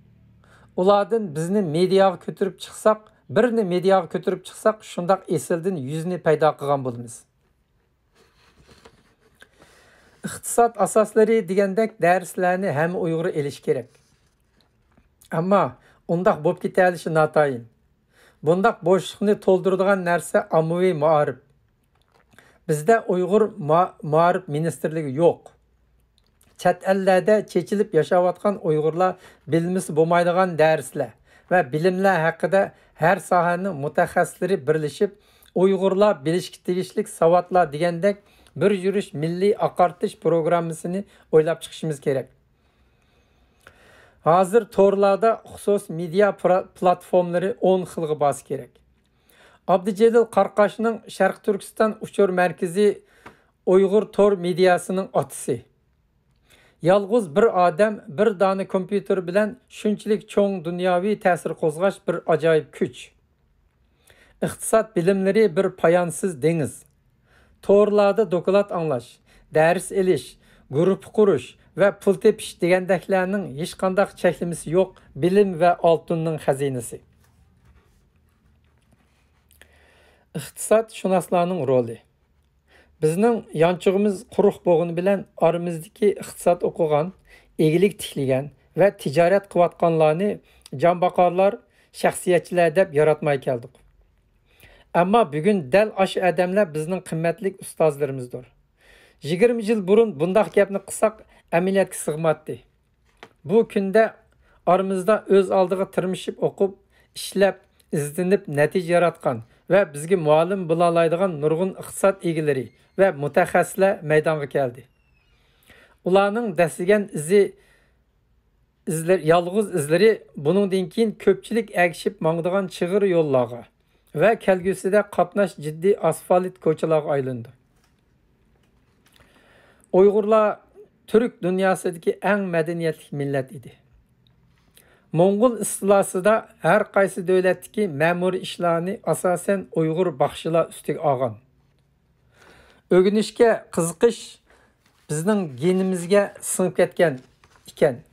ئۇلاردىن بىزنى مېدىياغا كۆتۈرۈپ چىقساق، بىرنى مېدىياغا كۆتۈرۈپ چىقساق، شۇنداق ئېسىلدىن يۈزنى پەيدا قىلغان بولىمىز. ئىقتىساد ئاساسلىرى دېگەندەك دەرسلەرنى ھەممە ئۇيغۇر ئېلىشى كېرەك. ئەمما ئۇنداق بولۇپ كېتەلىشى ناتايىن. بۇنداق بوشلۇقنى تولدۇرىدىغان نەرسە ئاممىۋى مائارىپ. بىزدە ئۇيغۇر ما-، مائارىپ مىنىستىرلىكى يوق. چەت ئەللەردە چېچىلىپ ياشاۋاتقان ئۇيغۇرلار بىلمىسە بولمايدىغان دەرسلەر ۋە بىلىملەر ھەققىدە ھەر ساھەنىڭ مۇتەخەسسىسلىرى بىرلىشىپ، «ئۇيغۇرلار بىلىشكە تېگىشلىك ساۋاتلار» دېگەندەك بىر يۈرۈش مىللىي ئاقارتىش پروگراممىسىنى ئويلاپ چىقىشىمىز كېرەك. ھازىر تورلاردا خۇسۇسىي مېدىيا پرا-، پلاتفورمىلىرى ئون خىلغا بارسا كېرەك. ئابدۇجېلىل قاراقاشنىڭ شەرقىي تۈركىستان ئۇچۇر مەركىزى ئۇيغۇر تور مېدىياسىنىڭ ئاتىسى. يالغۇز بىر ئادەم بىر دانە كومپيۇتېر بىلەن شۇنچىلىك چوڭ دۇنياۋى تەسىر قوزغاش بىر ئاجايىپ كۈچ. ئىقتىساد بىلىملىرى بىر پايانسىز دېڭىز. تورلاردا دوكلات ئاڭلاش، دەرس ئېلىش، گۇرۇپپا قۇرۇش ۋە پۇل تېپىش دېگەندەكلەرنىڭ ھېچقانداق چەكلىمىسى يوق بىلىم ۋە ئالتۇننىڭ خەزىنىسى. ئىقتىسادشۇناسلارنىڭ رولى. بىزنىڭ يانچۇقىمىز قۇرۇق بولغىنى بىلەن ئارىمىزدىكى ئىقتىساد ئوقۇغان، ئىگىلىك تىكلىگەن ۋە تىجارەت قىلىۋاتقانلارنى جانباقارلار، شەخسىيەتچىلەر دەپ ياراتماي كەلدۇق. ئەمما بۈگۈن دەل ئاشۇ ئادەملەر بىزنىڭ قىممەتلىك ئۇستازلىرىمىزدۇر. يىگىرمە يىل بۇرۇن بۇنداق گەپنى قىلساق، ئەمەلىيەتكە سىغماتتى. بۇ كۈندە ئارىمىزدا ئۆز ئالدىغا تىرمىشىپ ئوقۇپ، ئىشلەپ، ئىزدىنىپ نەتىجە ياراتقان ۋە بىزگە مۇئەللىم بولالايدىغان نۇرغۇن ئىقتىساد ئىگىلىرى ۋە مۇتەخەسسىسلەر مەيدانغا كەلدى. ئۇلارنىڭ دەسسىگەن ئىزى، ئىزلىرى، يالغۇز ئىزلىرى بۇنىڭدىن كېيىن كۆپچىلىك ئەگىشىپ ماڭىدىغان چىغىر يوللارغا، ۋە كەلگۈسىدە قاتناش جىددىي ئاسفالت كوچىلارغا ئايلىنىدۇ. ئۇيغۇرلار تۈرك دۇنياسىدىكى ئەڭ مەدەنىيەتلىك مىللەت ئىدى. موڭغۇل ئىستىلاسىدا ھەر قايسى دۆلەتتىكى مەمۇرىي ئىشلارنى ئاساسەن ئۇيغۇر باخشىلار ئۈستىگە ئالغان. ئۆگىنىشكە قىزىقىش بىزنىڭ گېنىمىزگە سىڭىپ كەتكەن ئىكەن.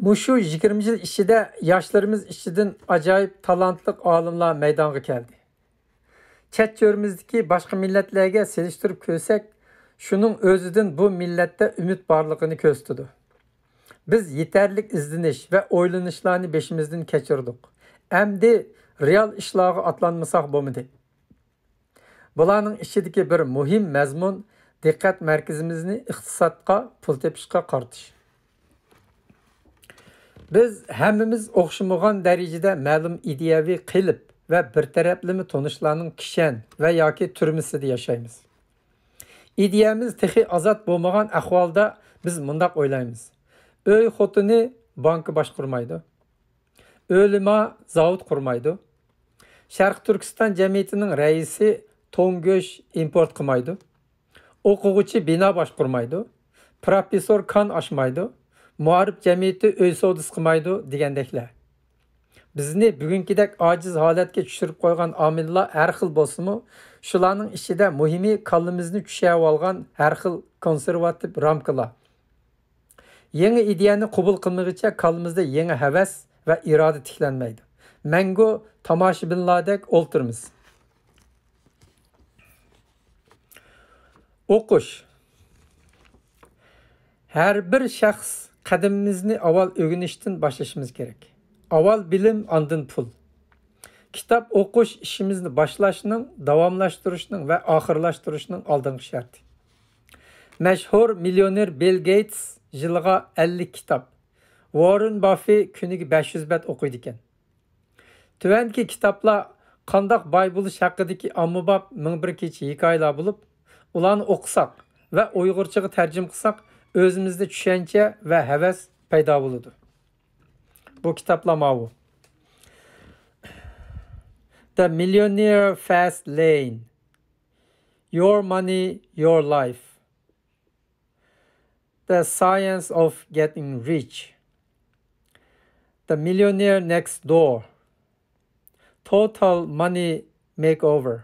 مۇشۇ يىگىرمە يىل ئىچىدە ياشلىرىمىز ئىچىدىن ئاجايىپ تالانتلىق ئالىملار مەيدانغا كەلدى. چەت-چۆرىمىزدىكى باشقا مىللەتلەرگە سېلىشتۇرۇپ كۆرسەك، شۇنىڭ ئۆزىدىن بۇ مىللەتتە ئۈمىد بارلىقىنى كۆرسىتىدۇ. بىز يېتەرلىك ئىزدىنىش ۋە ئويلىنىشلارنى بېشىمىزدىن كەچۈردۇق. ئەمدى رېئال ئىشلارغا ئاتلانمىساق بولمىدى. بۇلارنىڭ ئىچىدىكى بىر مۇھىم مەزمۇن دىققەت مەركىزىمىزنى ئىقتىسادقا، پۇل تېپىشقا قارىتىش. بىز ھەممىمىز ئوخشىمىغان دەرىجىدە مەلۇم ئىدىيەۋى قېلىپ ۋە بىر تەرەپلىمە تونۇشلارنىڭ كىشەن ۋە ياكى تۈرمىسىدە ياشايمىز. ئىدىيەمىز تېخى ئازاد بولمىغان ئەھۋالدا بىز مۇنداق ئويلايمىز: ئۆي خوتۇنى بانكا باشقۇرمايدۇ. ئۆلىما زاۋۇت قۇرمايدۇ. شەرقىي تۈركىستان جەمئىيىتىنىڭ رەئىسى توڭ گۆش ئىمپورت قىلمايدۇ. ئوقۇغۇچى بىنا باشقۇرمايدۇ. پروفېسسور كان ئاشمايدۇ. مائارىپ جەمئىيىتى ئۆي سودىسى قىلمايدۇ دېگەندەكلەر. بىزنى بۈگۈنكىدەك ئاجىز ھالەتكە چۈشۈرۈپ قويغان ئامىللار ھەر خىل بولسىمۇ، شۇلارنىڭ ئىچىدە مۇھىمى كاللىمىزنى چۈشۈرۈۋالغان ھەر خىل كونسېرۋاتىپ رامكىلار. يېڭى ئىدىيەنى قوبۇل قىلمىغىچە كاللىمىزدا يېڭى ھەۋەس ۋە ئىرادە تىكلەنمەيدۇ. مەڭگۈ تاماشىبىنلاردەك ئولتۇرىمىز. ئوقۇش. ھەر بىر شەخس قەدىمىمىزنى ئاۋۋال ئۆگىنىشتىن باشلىشىمىز كېرەك. ئاۋۋال بىلىم، ئاندىن پۇل. كىتاب ئوقۇش ئىشىمىزنى باشلاشنىڭ، داۋاملاشتۇرۇشنىڭ ۋە ئاخىرلاشتۇرۇشنىڭ ئالدىنقى شەرتى. مەشھۇر مىليونېر بىل گېيتس يىلىغا ئەللىك كىتاب، ۋاررېن باففې كۈنىگە بەش يۈز بەت ئوقۇيدىكەن. تۆۋەندىكى كىتابلار قانداق باي بولۇش ھەققىدىكى ئاممىباب مىڭ بىر كېچە ھېكايىلەر بولۇپ، ئۇلارنى ئوقۇساق ۋە ئۇيغۇرچىغا تەرجىمە قىلساق، ئۆزىمىزدە چۈشەنچە ۋە ھەۋەس پەيدا بولىدۇ. بۇ كىتابلار ماۋۇ: The Millionaire Fast Lane. Your Money, Your Life. The Science of Getting Rich. The Millionaire Next Door. Total Money Makeover.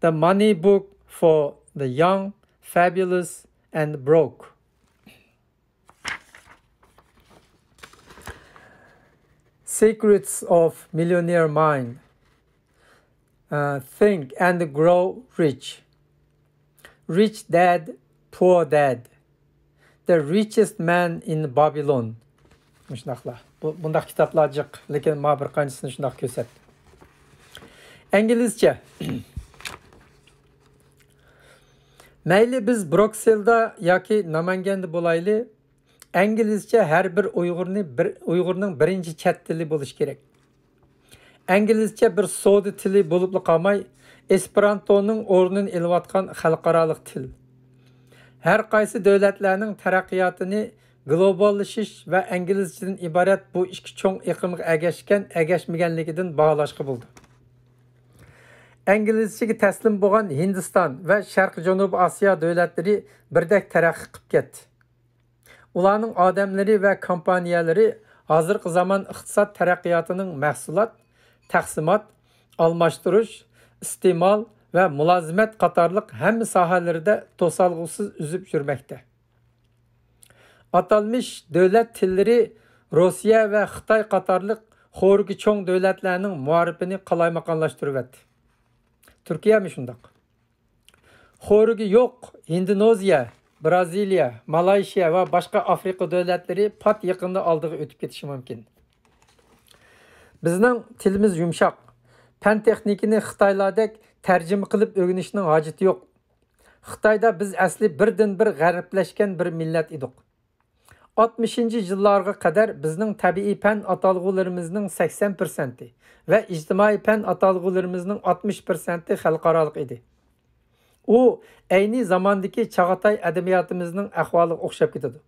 The Money Book for the Young, Fabulous, and Broke. Secrets of Millionaire Mind. Uh, Think and Grow Rich. Rich Dad, Poor Dad. The Richest Man in Babylon. مۇشۇنداقلا. بۇ، بۇنداق كىتابلار جىق، لېكىن ما بىر قانچىسىنى شۇنداق كۆرسەتتىم. ئىنگلىزچە. مەيلى بىز بروكسېلدا ياكى نامەنگەندە بولايلى، ئىنگلىزچە ھەر بىر ئۇيغۇرنى بىر، ئۇيغۇرنىڭ بىرىنچى چەت تىلى بولۇشى كېرەك. ئىنگلىزچە بىر سودا تىلى بولۇپلا قالماي، ئېسپېرانتونىڭ ئورنىنى ئېلىۋاتقان خەلقئارالىق تىل. ھەر قايسى دۆلەتلەرنىڭ تەرەققىياتىنى گلوباللىشىش ۋە ئىنگلىزچىدىن ئىبارەت بۇ ئىككى چوڭ ئېقىمغا ئەگەشكەن، ئەگەشمىگەنلىكىدىن باھالاشقا بولىدۇ. ئىنگلىزچىگە تەسلىم بولغان ھىندىستان ۋە شەرقىي جەنۇبىي ئاسىيا دۆلەتلىرى بىردەك تەرەققىي قىلىپ كەتتى. ئۇلارنىڭ ئادەملىرى ۋە كومپانىيەلىرى ھازىرقى زامان ئىقتىساد تەرەققىياتىنىڭ مەھسۇلات، تەقسىمات، ئالماشتۇرۇش، ئىستېمال ۋە مۇلازىمەت قاتارلىق ھەممە ساھەلىرىدە توسالغۇسىز ئۈزۈپ يۈرمەكتە. ئاتالمىش دۆلەت تىللىرى روسىيە ۋە خىتاي قاتارلىق خورىكى چوڭ دۆلەتلەرنىڭ مائارىپىنى قالايمىقانلاشتۇرۇۋەتتى. تۈركىيەمۇ شۇنداق. خورىكى يوق ھىندونېزىيە، بىرازىلىيە، مالايشىيا ۋە باشقا ئافرىقا دۆلەتلىرى پات يېقىندا ئالدىغا ئۆتۈپ كېتىشى مۇمكىن. بىزنىڭ تىلىمىز يۇمشاق. پەن-تېخنىكىنى خىتايلاردەك تەرجىمە قىلىپ ئۆگىنىشنىڭ ھاجىتى يوق. خىتايدا بىز ئەسلى بىردىنبىر غەربلەشكەن بىر مىللەت ئىدۇق. ئاتمىشىنچى يىللارغا قەدەر بىزنىڭ تەبىئىي پەن ئاتالغۇلىرىمىزنىڭ سەكسەن پىرسەنتى ۋە ئىجتىمائىي پەن ئاتالغۇلىرىمىزنىڭ ئاتمىش پىرسەنتى خەلقئارالىق ئىدى. ئۇ ئەينى زاماندىكى چاغاتاي ئەدەبىياتىمىزنىڭ ئەھۋالىغا ئوخشاپ كېتىدۇ.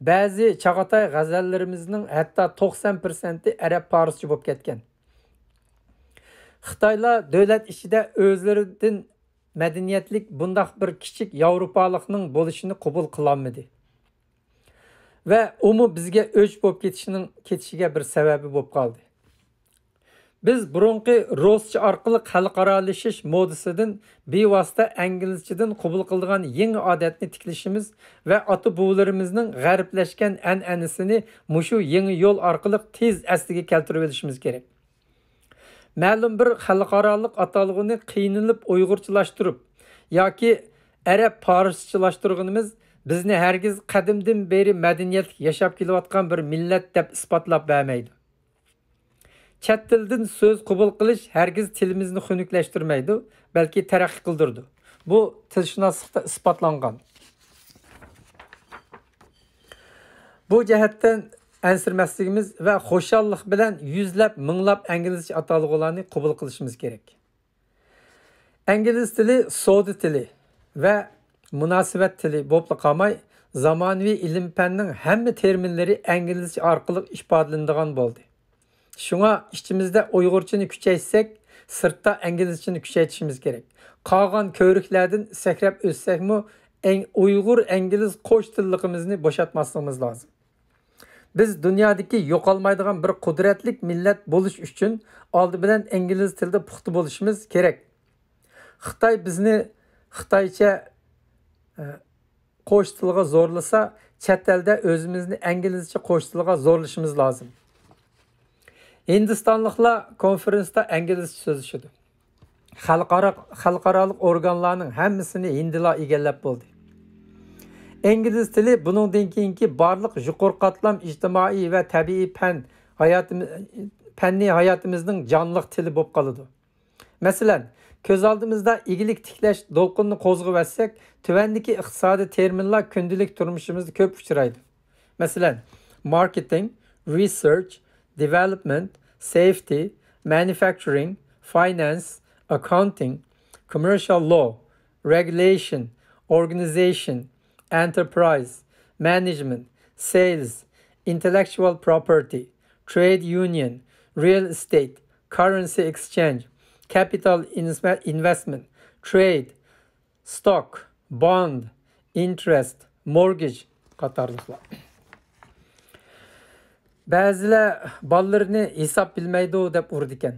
بەزى چاغاتاي غەزەللىرىمىزنىڭ ھەتتا توقسان پىرسەنتى ئەرەب پارسچە بولۇپ كەتكەن. خىتايلار دۆلەت ئىچىدە ئۆزلىرىدىن مەدەنىيەتلىك بۇنداق بىر كىچىك ياۋروپالىقنىڭ بولۇشىنى قوبۇل قىلالمىدى. ۋە ئۇمۇ بىزگە ئۆچ بولۇپ كېتىشىنىڭ، كېتىشىگە بىر سەۋەبى بولۇپ قالدى. بىز بۇرۇنقى رۇسچە ئارقىلىق خەلقئارالىشىش مودىسىدىن بىۋاسىتە ئىنگلىزچىدىن قوبۇل قىلىدىغان يېڭى ئادەتنى تىكلىشىمىز ۋە ئاتا-بوۋىلىرىمىزنىڭ غەربلەشكەن ئەنئەنىسىنى مۇشۇ يېڭى يول ئارقىلىق تېز ئەسلىگە كەلتۈرۈۋېلىشىمىز كېرەك. مەلۇم بىر خەلقئارالىق ئاتالغۇنى قىينىلىپ ئۇيغۇرچىلاشتۇرۇپ ياكى ئەرەب پارسچىلاشتۇرغىنىمىز بىزنى ھەرگىز قەدىمدىن بېرى مەدەنىيەتلىك ياشاپ كېلىۋاتقان بىر مىللەت دەپ ئىسپاتلاپ بەرمەيدۇ. چەت تىلدىن سۆز قوبۇل قىلىش ھەرگىز تىلىمىزنى خۇنۈكلەشتۈرمەيدۇ، بەلكى تەرەققىي قىلدۇرىدۇ. بۇ تىلشۇناسلىقتا ئىسپاتلانغان. بۇ جەھەتتىن ئەنسىرىمەسلىكىمىز ۋە خۇشاللىق بىلەن يۈزلەپ، مىڭلاپ ئىنگلىزچە ئاتالغۇلارنى قوبۇل قىلىشىمىز كېرەك. ئىنگلىز تىلى سودا تىلى ۋە مۇناسىۋەت تىلى بولۇپلا قالماي، زامانىۋى ئىلىم-پەننىڭ ھەممە تېرمىنلىرى ئىنگلىزچە ئارقىلىق ئىپادىلىنىدىغان بولدى. شۇڭا ئىچىمىزدە ئۇيغۇرچىنى كۈچەيتسەك، سىرتتا ئىنگلىزچىنى كۈچەيتىشىمىز كېرەك. قالغان كۆۋرۈكلەردىن سەكرەپ ئۆتسەكمۇ، ئەڭ-، ئۇيغۇر ئىنگلىز قوش تىللىقىمىزنى بوشاتماسلىقىمىز لازىم. بىز دۇنيادىكى يوقالمايدىغان بىر قۇدرەتلىك مىللەت بولۇش ئۈچۈن ئالدى بىلەن ئىنگلىز تىلىدا پۇختا بولۇشىمىز كېرەك. خىتاي بىزنى خىتايچە، ئە، قوش تىلغا زورلىسا، چەت ئەلدە ئۆزىمىزنى ئىنگلىزچە قوش تىلغا زورلىشىمىز لازىم. ھىندىستانلىقلار كونفېرېنستا ئىنگلىزچە سۆزلىشىدۇ. خەلقئارا، خەلقئارالىق ئورگانلارنىڭ ھەممىسىنى ھىندىلار ئىگىلەپ بولدى. ئىنگلىز تىلى بۇنىڭدىن كېيىنكى بارلىق يۇقىرى قاتلام ئىجتىمائىي ۋە تەبىئىي پەن ھاياتىمىز، پەننىي ھاياتىمىزنىڭ جانلىق تىلى بولۇپ قالىدۇ. مەسىلەن، كۆز ئالدىمىزدا ئىگىلىك تىكلەش دولقۇنىنى قوزغىۋەتسەك، تۆۋەندىكى ئىقتىسادىي تېرمىنلار كۈندىلىك تۇرمۇشىمىزدا كۆپ ئۇچرايدۇ. مەسىلەن، ماركېتىڭ، رىسېرچ، دېۋېلوپمېنت، سېفتى، مانۇفەكچۇرىڭ، فاينانس، ئاكاونتىڭ، كوممېرشىيال لا، رېگۇلېيشن، ئورگانىزېيشن، ئېنتېرپرايز، مەنېجمېنت، سېيلز، ئىنتېللېكچۇئال پروپېرتى، ترېيد يۇنىيەن، رىيەل ئېستېيت، كاررېنسى ئېكسچېنج، كەپىتال ئىنۋېستمېنت، ترېيد، ستوك، بوند، ئىنتېرېست، مورگېج قاتارلىقلار. بەزىلەر بالىلىرىنى ھېساب بىلمەيدۇ دەپ ئۇرىدىكەن.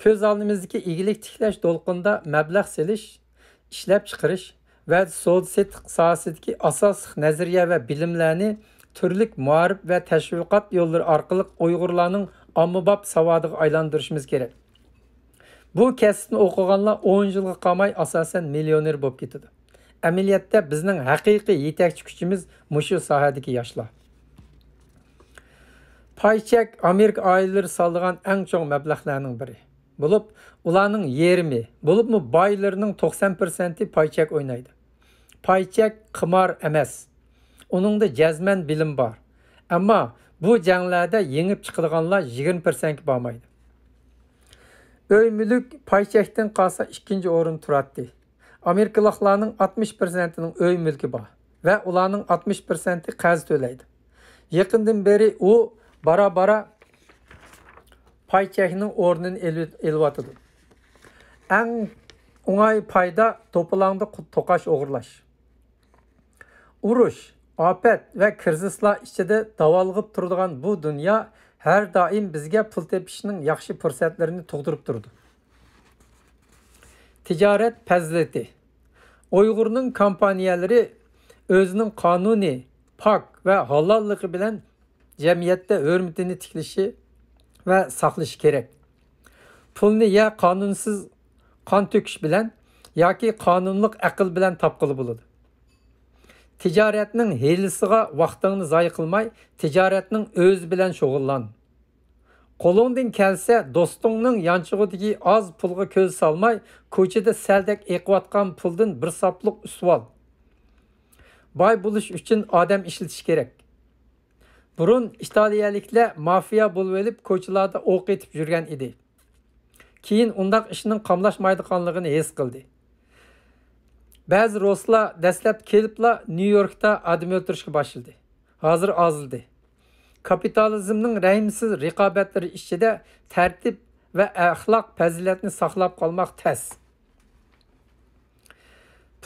كۆز ئالدىمىزدىكى ئىگىلىك تىكلەش دولقۇنىدا مەبلەغ سېلىش، ئىشلەپچىقىرىش ۋە سودا-سېتىق ساھەسىدىكى ئاساسلىق نەزەرىيە ۋە بىلىملەرنى تۈرلۈك مائارىپ ۋە تەشۋىقات يوللىرى ئارقىلىق ئۇيغۇرلارنىڭ ئاممىباب ساۋادىغا ئايلاندۇرۇشىمىز كېرەك. بۇ كەسىپنى ئوقۇغانلار ئون يىلغا قالماي ئاساسەن مىليونېر بولۇپ كېتىدۇ. ئەمەلىيەتتە بىزنىڭ ھەقىقىي يېتەكچى كۈچىمىز مۇشۇ ساھەدىكى ياشلار. پاي چەك ئامېرىكا ئائىلىلىرى سالىدىغان ئەڭ چوڭ مەبلەغلەرنىڭ بىرى بولۇپ، ئۇلارنىڭ يېرىمى، بولۇپمۇ بايلىرىنىڭ توقسان پىرسەنتى پاي چەك ئوينايدۇ. پاي چەك قىمار ئەمەس. ئۇنىڭدا جەزمەن بىلىم بار. ئەمما بۇ جەڭلەردە يېڭىپ چىقىدىغانلار يىگىرمە پىرسەنتكە بارمايدۇ. ئۆي مۈلۈك پاي چەكتىن قالسا ئىككىنچى ئورۇندا تۇراتتى. ئامېرىكىلىقلارنىڭ ئاتمىش پىرسەنتىنىڭ ئۆي مۈلكى بار ۋە ئۇلارنىڭ ئاتمىش پىرسەنتى قەرز تۆلەيدۇ. يېقىندىن بېرى ئۇ بارا-بارا پاي چەكنىڭ ئورنىنى ئېلىۋ-، ئېلىۋاتىدۇ. ئەڭ ئوڭاي پايدا توپىلاڭدا قۇت-، توقاچ ئوغرىلاش. ئۇرۇش، ئاپەت ۋە كىرىزىسلار ئىچىدە داۋالغىپ تۇرىدىغان بۇ دۇنيا ھەر دائىم بىزگە پۇل تېپىشنىڭ ياخشى پۇرسەتلىرىنى تۇغدۇرۇپ تۇرىدۇ. تىجارەت پەزىلىتى. ئۇيغۇرنىڭ كومپانىيەلىرى ئۆزىنىڭ قانۇنىي، پاك ۋە ھالاللىقى بىلەن جەمئىيەتتە ھۆرمىتىنى تىكلىشى ۋە ساقلىشى كېرەك. پۇلنى يا قانۇنسىز قان تۆكۈش بىلەن، ياكى قانۇنلۇق ئەقىل بىلەن تاپقىلى بولىدۇ. تىجارەتنىڭ ھىيلىسىغا ۋاقتىڭنى زايە قىلماي، تىجارەتنىڭ ئۆزى بىلەن شۇغۇللان. قولۇڭدىن كەلسە، دوستۇڭنىڭ يانچۇقىدىكى ئاز پۇلغا كۆز سالماي، كوچىدا سەلدەك ئېقىۋاتقان پۇلدىن بىر ساپلىق ئۈسۈۋال. باي بولۇش ئۈچۈن ئادەم ئىشلىتىش كېرەك. بۇرۇن ئىتالىيەلىكلەر مافىيا بولۇۋېلىپ، كوچىلاردا ئوق ئېتىپ يۈرگەن ئىدى. كېيىن ئۇنداق ئىشنىڭ قاملاشمايدىغانلىقىنى ھېس قىلدى. بەزى رۇسلار دەسلەپ كېلىپلا نيۇ يوركتا ئادەم ئۆلتۈرۈشكە باشلىدى. ھازىر ئازلىدى. كاپىتالىزمنىڭ رەھىمسىز رىقابەتلىرى ئىچىدە تەرتىپ ۋە ئەخلاق پەزىلەتنى ساقلاپ قالماق تەس.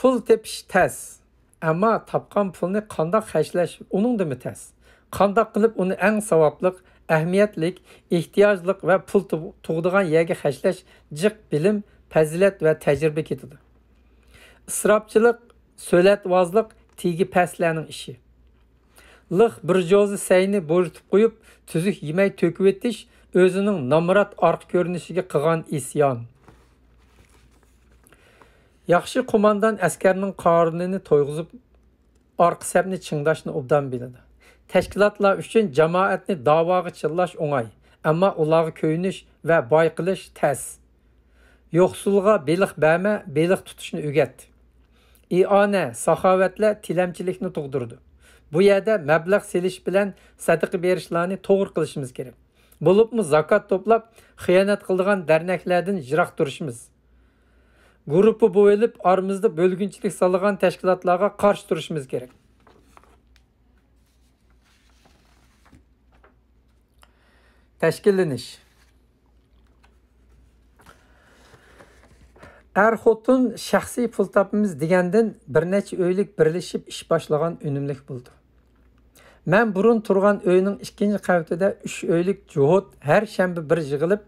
پۇل تېپىش تەس، ئەمما تاپقان پۇلنى قانداق خەجلەش ئۇنىڭدىنمۇ تەس. قانداق قىلىپ ئۇنى ئەڭ ساۋابلىق، ئەھمىيەتلىك، ئېھتىياجلىق ۋە پۇل تۇ-، تۇغىدىغان يەرگە خەجلەش جىق بىلىم، پەزىلەت ۋە تەجرىبە كېتىدۇ. ئىسراپچىلىق، سۆلەتۋازلىق تېگى پەسلەرنىڭ ئىشى. لىخ بىر جوزا سەينى بوجىتىپ قويۇپ، تۈزۈك يېمەي تۆكۈۋېتىش ئۆزىنىڭ نامرات ئارقا كۆرۈنۈشىگە قىلغان ئىسيان. ياخشى قوماندان ئەسكەرنىڭ قارنىنى تويغۇزۇپ، ئارقا سەپنى چىڭداشنى ئوبدان بىلىدۇ. تەشكىلاتلار ئۈچۈن جامائەتنى داۋاغا چىللاش ئوڭاي، ئەمما ئۇلارغا كۆيۈنۈش ۋە باي قىلىش تەس. يوقسۇلغا بېلىق بەرمە، بېلىق تۇتۇشنى ئۆگەت. ئىئانە، ساخاۋەتلەر تىلەمچىلىكنى تۇغدۇرىدۇ. بۇ يەردە مەبلەغ سېلىش بىلەن سەدىقە بېرىشلارنى توغرا قىلىشىمىز كېرەك. بولۇپمۇ زاكات توپلاپ، خىيانەت قىلىدىغان دەرنەكلەردىن يىراق تۇرۇشىمىز. گۇرۇپپا بولۇپ، ئارىمىزدا بۆلگۈنچىلىك سالىدىغان تەشكىلاتلارغا قارشى تۇرۇشىمىز كېرەك. تەشكىللىنىش. ئەر-خوتۇن شەخسىي پۇل تاپىمىز دېگەندىن بىر نەچچە ئۆيلۈك بىرلىشىپ ئىش باشلىغان ئۈنۈملۈك بولىدۇ. مەن بۇرۇن تۇرغان ئۆينىڭ ئىككىنچى قەۋىتىدە ئۈچ ئۆيلۈك جوھۇت ھەر شەنبە بىر يىغىلىپ،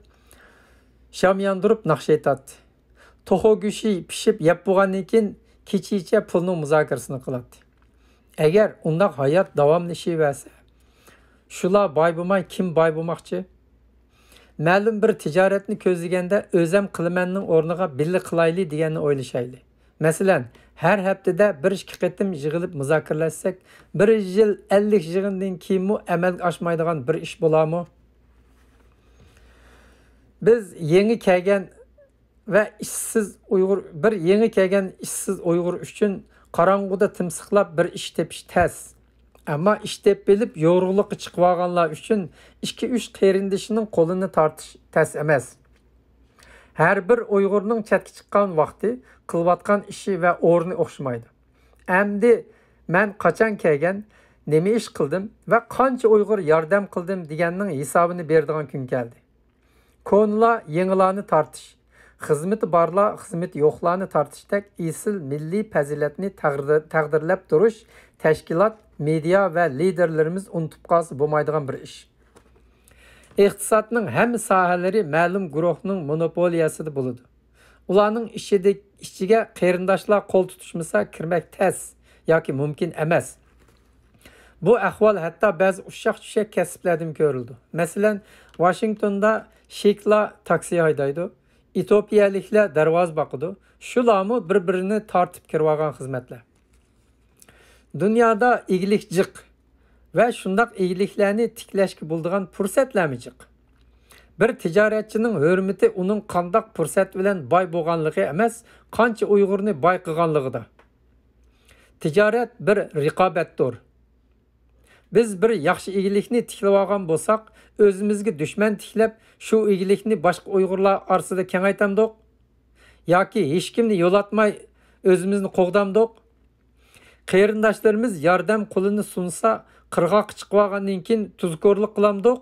شام ياندۇرۇپ ناخشا ئېيتاتتى. توخۇ گۆشى پىشىپ يەپ بولغاندىن كېيىن كېچىچە پۇلنىڭ مۇزاكىرىسىنى قىلاتتى. ئەگەر ئۇنداق ھايات داۋاملىشىۋەرسە، شۇلار باي بولماي كىم باي بولماقچى؟ مەلۇم بىر تىجارەتنى كۆزلىگەندە ئۆزەم قىلىمەننىڭ ئورنىغا بىللە قىلايلى دېگەننى ئويلىشايلى. مەسىلەن، ھەر ھەپتىدە بىر ئىككى قېتىم يىغىلىپ مۇزاكىرىلەشسەك، بىر يىل ئەللىك يىغىندىن كېيىنمۇ ئەمەلگە ئاشمايدىغان بىر ئىش بولارمۇ؟ بىز يېڭى كەلگەن ۋە ئىشسىز ئۇيغۇر، بىر يېڭى كەلگەن ئىشسىز ئۇيغۇر ئۈچۈن قاراڭغۇدا تىمسىقلاپ بىر ئىش تېپىش تەس. ئەمما ئىش تېپىپ بېلىپ يورۇقلۇققا چىقىۋالغانلار ئۈچۈن ئىككى-ئۈچ قېرىندىشىنىڭ قولىنى تارتىش تەس ئەمەس. ھەر بىر ئۇيغۇرنىڭ چەتكە چىققان ۋاقتى، قىلىۋاتقان ئىشى ۋە ئورنى ئوخشىمايدۇ. ئەمدى مەن قاچان كەلگەن، نېمە ئىش قىلدىم ۋە قانچە ئۇيغۇر ياردەم قىلدىم دېگەننىڭ ھېسابىنى بېرىدىغان كۈن كەلدى. كونىلار يېڭىلارنى تارتىش، خىزمىتى بارلار خىزمىتى يوقلارنى تارتىشتەك ئېسىل مىللىي پەزىلەتنى تەغدىر-، تەقدىرلەپ تۇرۇش تەشكىلات، مېدىيا ۋە لىدېرلىرىمىز ئۇنتۇپ قالسا بولمايدىغان بىر ئىش. ئىقتىسادنىڭ ھەممە ساھەلىرى مەلۇم گۇرۇھنىڭ مونوپولىيەسىدە بولىدۇ. ئۇلارنىڭ ئىچىدە، ئىچىگە قېرىنداشلار قول تۇتۇشمىسا كىرمەك تەس ياكى مۇمكىن ئەمەس. بۇ ئەھۋال ھەتتا بەزى ئۇششاق-چۈششەك كەسىپلەردىمۇ كۆرۈلىدۇ. مەسىلەن، ۋاشىنگتوندا شېيكلار تاكسى ھەيدەيدۇ، ئېتىئوپىيەلىكلەر دەرۋازا باقىدۇ، شۇلارمۇ بىر-بىرىنى تارتىپ كىرىۋالغان خىزمەتلەر. دۇنيادا ئىگىلىك جىق ۋە شۇنداق ئىگىلىكلەرنى تىكلەشكە بولىدىغان پۇرسەتلەرمۇ جىق. بىر تىجارەتچىنىڭ ھۆرمىتى ئۇنىڭ قانداق پۇرسەت بىلەن باي بولغانلىقى ئەمەس، قانچە ئۇيغۇرنى باي قىلغانلىقىدا. تىجارەت بىر رىقابەتتۇر. بىز بىر ياخشى ئىگىلىكنى تىكلىۋالغان بولساق، ئۆزىمىزگە دۈشمەن تىكلەپ، شۇ ئىگىلىكنى باشقا ئۇيغۇرلار ئارىسىدا كېڭەيتەمدۇق؟ ياكى ھېچكىمنى يولاتماي ئۆزىمىزنى قوغدامدۇق؟ قېرىنداشلىرىمىز ياردەم قولىنى سۇنسا، قىرغاققا چىقىۋالغاندىن كېيىن تۇزكورلۇق قىلامدۇق؟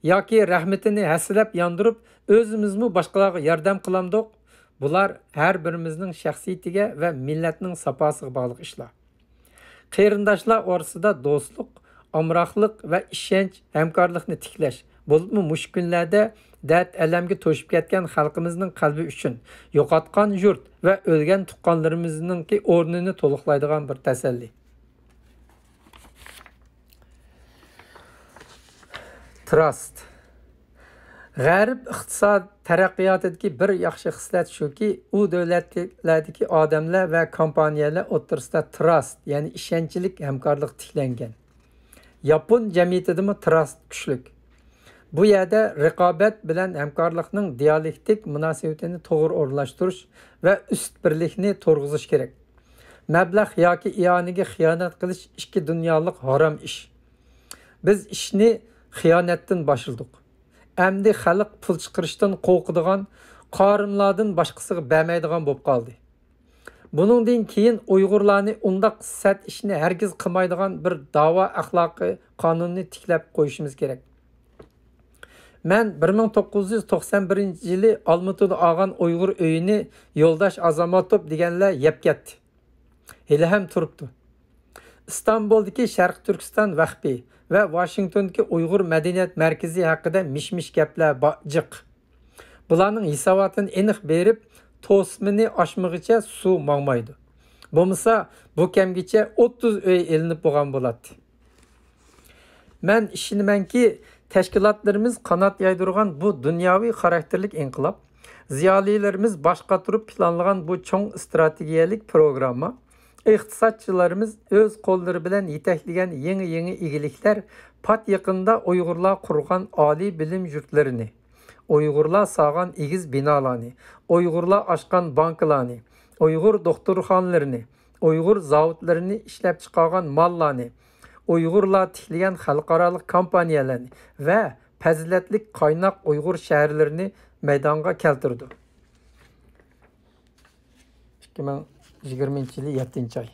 ياكى رەھمىتىنى ھەسسىلەپ ياندۇرۇپ، ئۆزىمىزمۇ باشقىلارغا ياردەم قىلامدۇق؟ بۇلار ھەر بىرىمىزنىڭ شەخسىيىتىگە ۋە مىللەتنىڭ ساپاسىغا باغلىق ئىشلار. قېرىنداشلار ئورىسىدا دوستلۇق، ئامراقلىق ۋە ئىشەنچ، ھەمكارلىقنى تىكلەش، بولۇپمۇ مۇشۇ كۈنلەردە دەرد-ئەلەمگە توشۇپ كەتكەن خەلقىمىزنىڭ قەلبى ئۈچۈن، يوقاتقان يۇرت ۋە ئۆلگەن تۇغقانلىرىمىزنىڭكى ئورنىنى تولۇقلايدىغان بىر تەسەللى. تراست. غەرب ئىقتىساد تەرەققىياتىدىكى بىر ياخشى خىسلەت شۇكى، ئۇ دۆلەتلەردىكى ئادەملەر ۋە كومپانىيەلەر ئوتتۇرىسىدا تراست، يەنى ئىشەنچلىك ھەمكارلىق تىكلەنگەن. ياپون جەمئىيىتىدىمۇ تراست كۈچلۈك. بۇ يەردە رىقابەت بىلەن ھەمكارلىقنىڭ دىيالېكتىك مۇناسىۋىتىنى توغرا ئورۇنلاشتۇرۇش ۋە ئۈست بىرلىكنى تۇرغۇزۇش كېرەك. مەبلەغ ياكى ئىئانىگە خىيانەت قىلىش ئىككى دۇنيالىق ھارام ئىش. بىز ئىشنى خىيانەتتىن باشلىدۇق. ئەمدى خەلق پۇل چىقىرىشتىن قورقىدىغان، قارىملاردىن باشقىسىغا بەرمەيدىغان بولۇپ قالدى. بۇنىڭدىن كېيىن ئۇيغۇرلارنى ئۇنداق سەت ئىشنى ھەرگىز قىلمايدىغان بىر داۋا ئەخلاقىي قانۇننى تىكلەپ قويۇشىمىز كېرەك. مەن بىر مىڭ توققۇز يۈز توقسان بىرىنچى يىلى ئالمۇتىدا ئالغان ئۇيغۇر ئۆيىنى يولداش ئازاماتوف دېگەنلەر يەپ كەتتى. ھېلىھەم تۇرۇپتۇ. ئىستانبۇلدىكى شەرقىي تۈركىستان ۋەخپى ۋە ۋاشىنگتوندىكى ئۇيغۇر مەدەنىيەت مەركىزى ھەققىدە مىش-مىش گەپلەر با-، جىق. بۇلارنىڭ ھېساباتىنى ئېنىق بېرىپ، توسمىنى ئاشمىغىچە سۇ ماڭمايدۇ. بولمىسا، بۇ كەمگىچە ئوتتۇز ئۆي ئېلىنىپ بولغان بولاتتى. مەن ئىشىنىمەنكى، تەشكىلاتلىرىمىز قانات يايدۇرغان بۇ دۇنياۋى خاراكتېرلىك ئىنقىلاب، زىيالىيلىرىمىز باش قاتۇرۇپ پىلانلىغان بۇ چوڭ ئىستراتېگىيەلىك پروگرامما، ئىقتىسادچىلىرىمىز ئۆز قوللىرى بىلەن يېتەكلىگەن يېڭى-يېڭى ئىگىلىكلەر پات يېقىندا ئۇيغۇرلار قۇرغان ئالىي بىلىم يۇرتلىرىنى، ئۇيغۇرلار سالغان ئېگىز بىنالارنى، ئۇيغۇرلار ئاچقان بانكىلارنى، ئۇيغۇر دوختۇرخانىلىرىنى، ئۇيغۇر زاۋۇتلىرىنى، ئىشلەپچىقارغان ماللارنى، ئۇيغۇرلار تىكلىگەن خەلقئارالىق كومپانىيەلەرنى ۋە پەزىلەتلىك قايناق ئۇيغۇر شەھەرلىرىنى مەيدانغا كەلتۈرىدۇ. ئىككى مىڭ يىگىرمىنچى يىلى يەتتىنچى ئاي.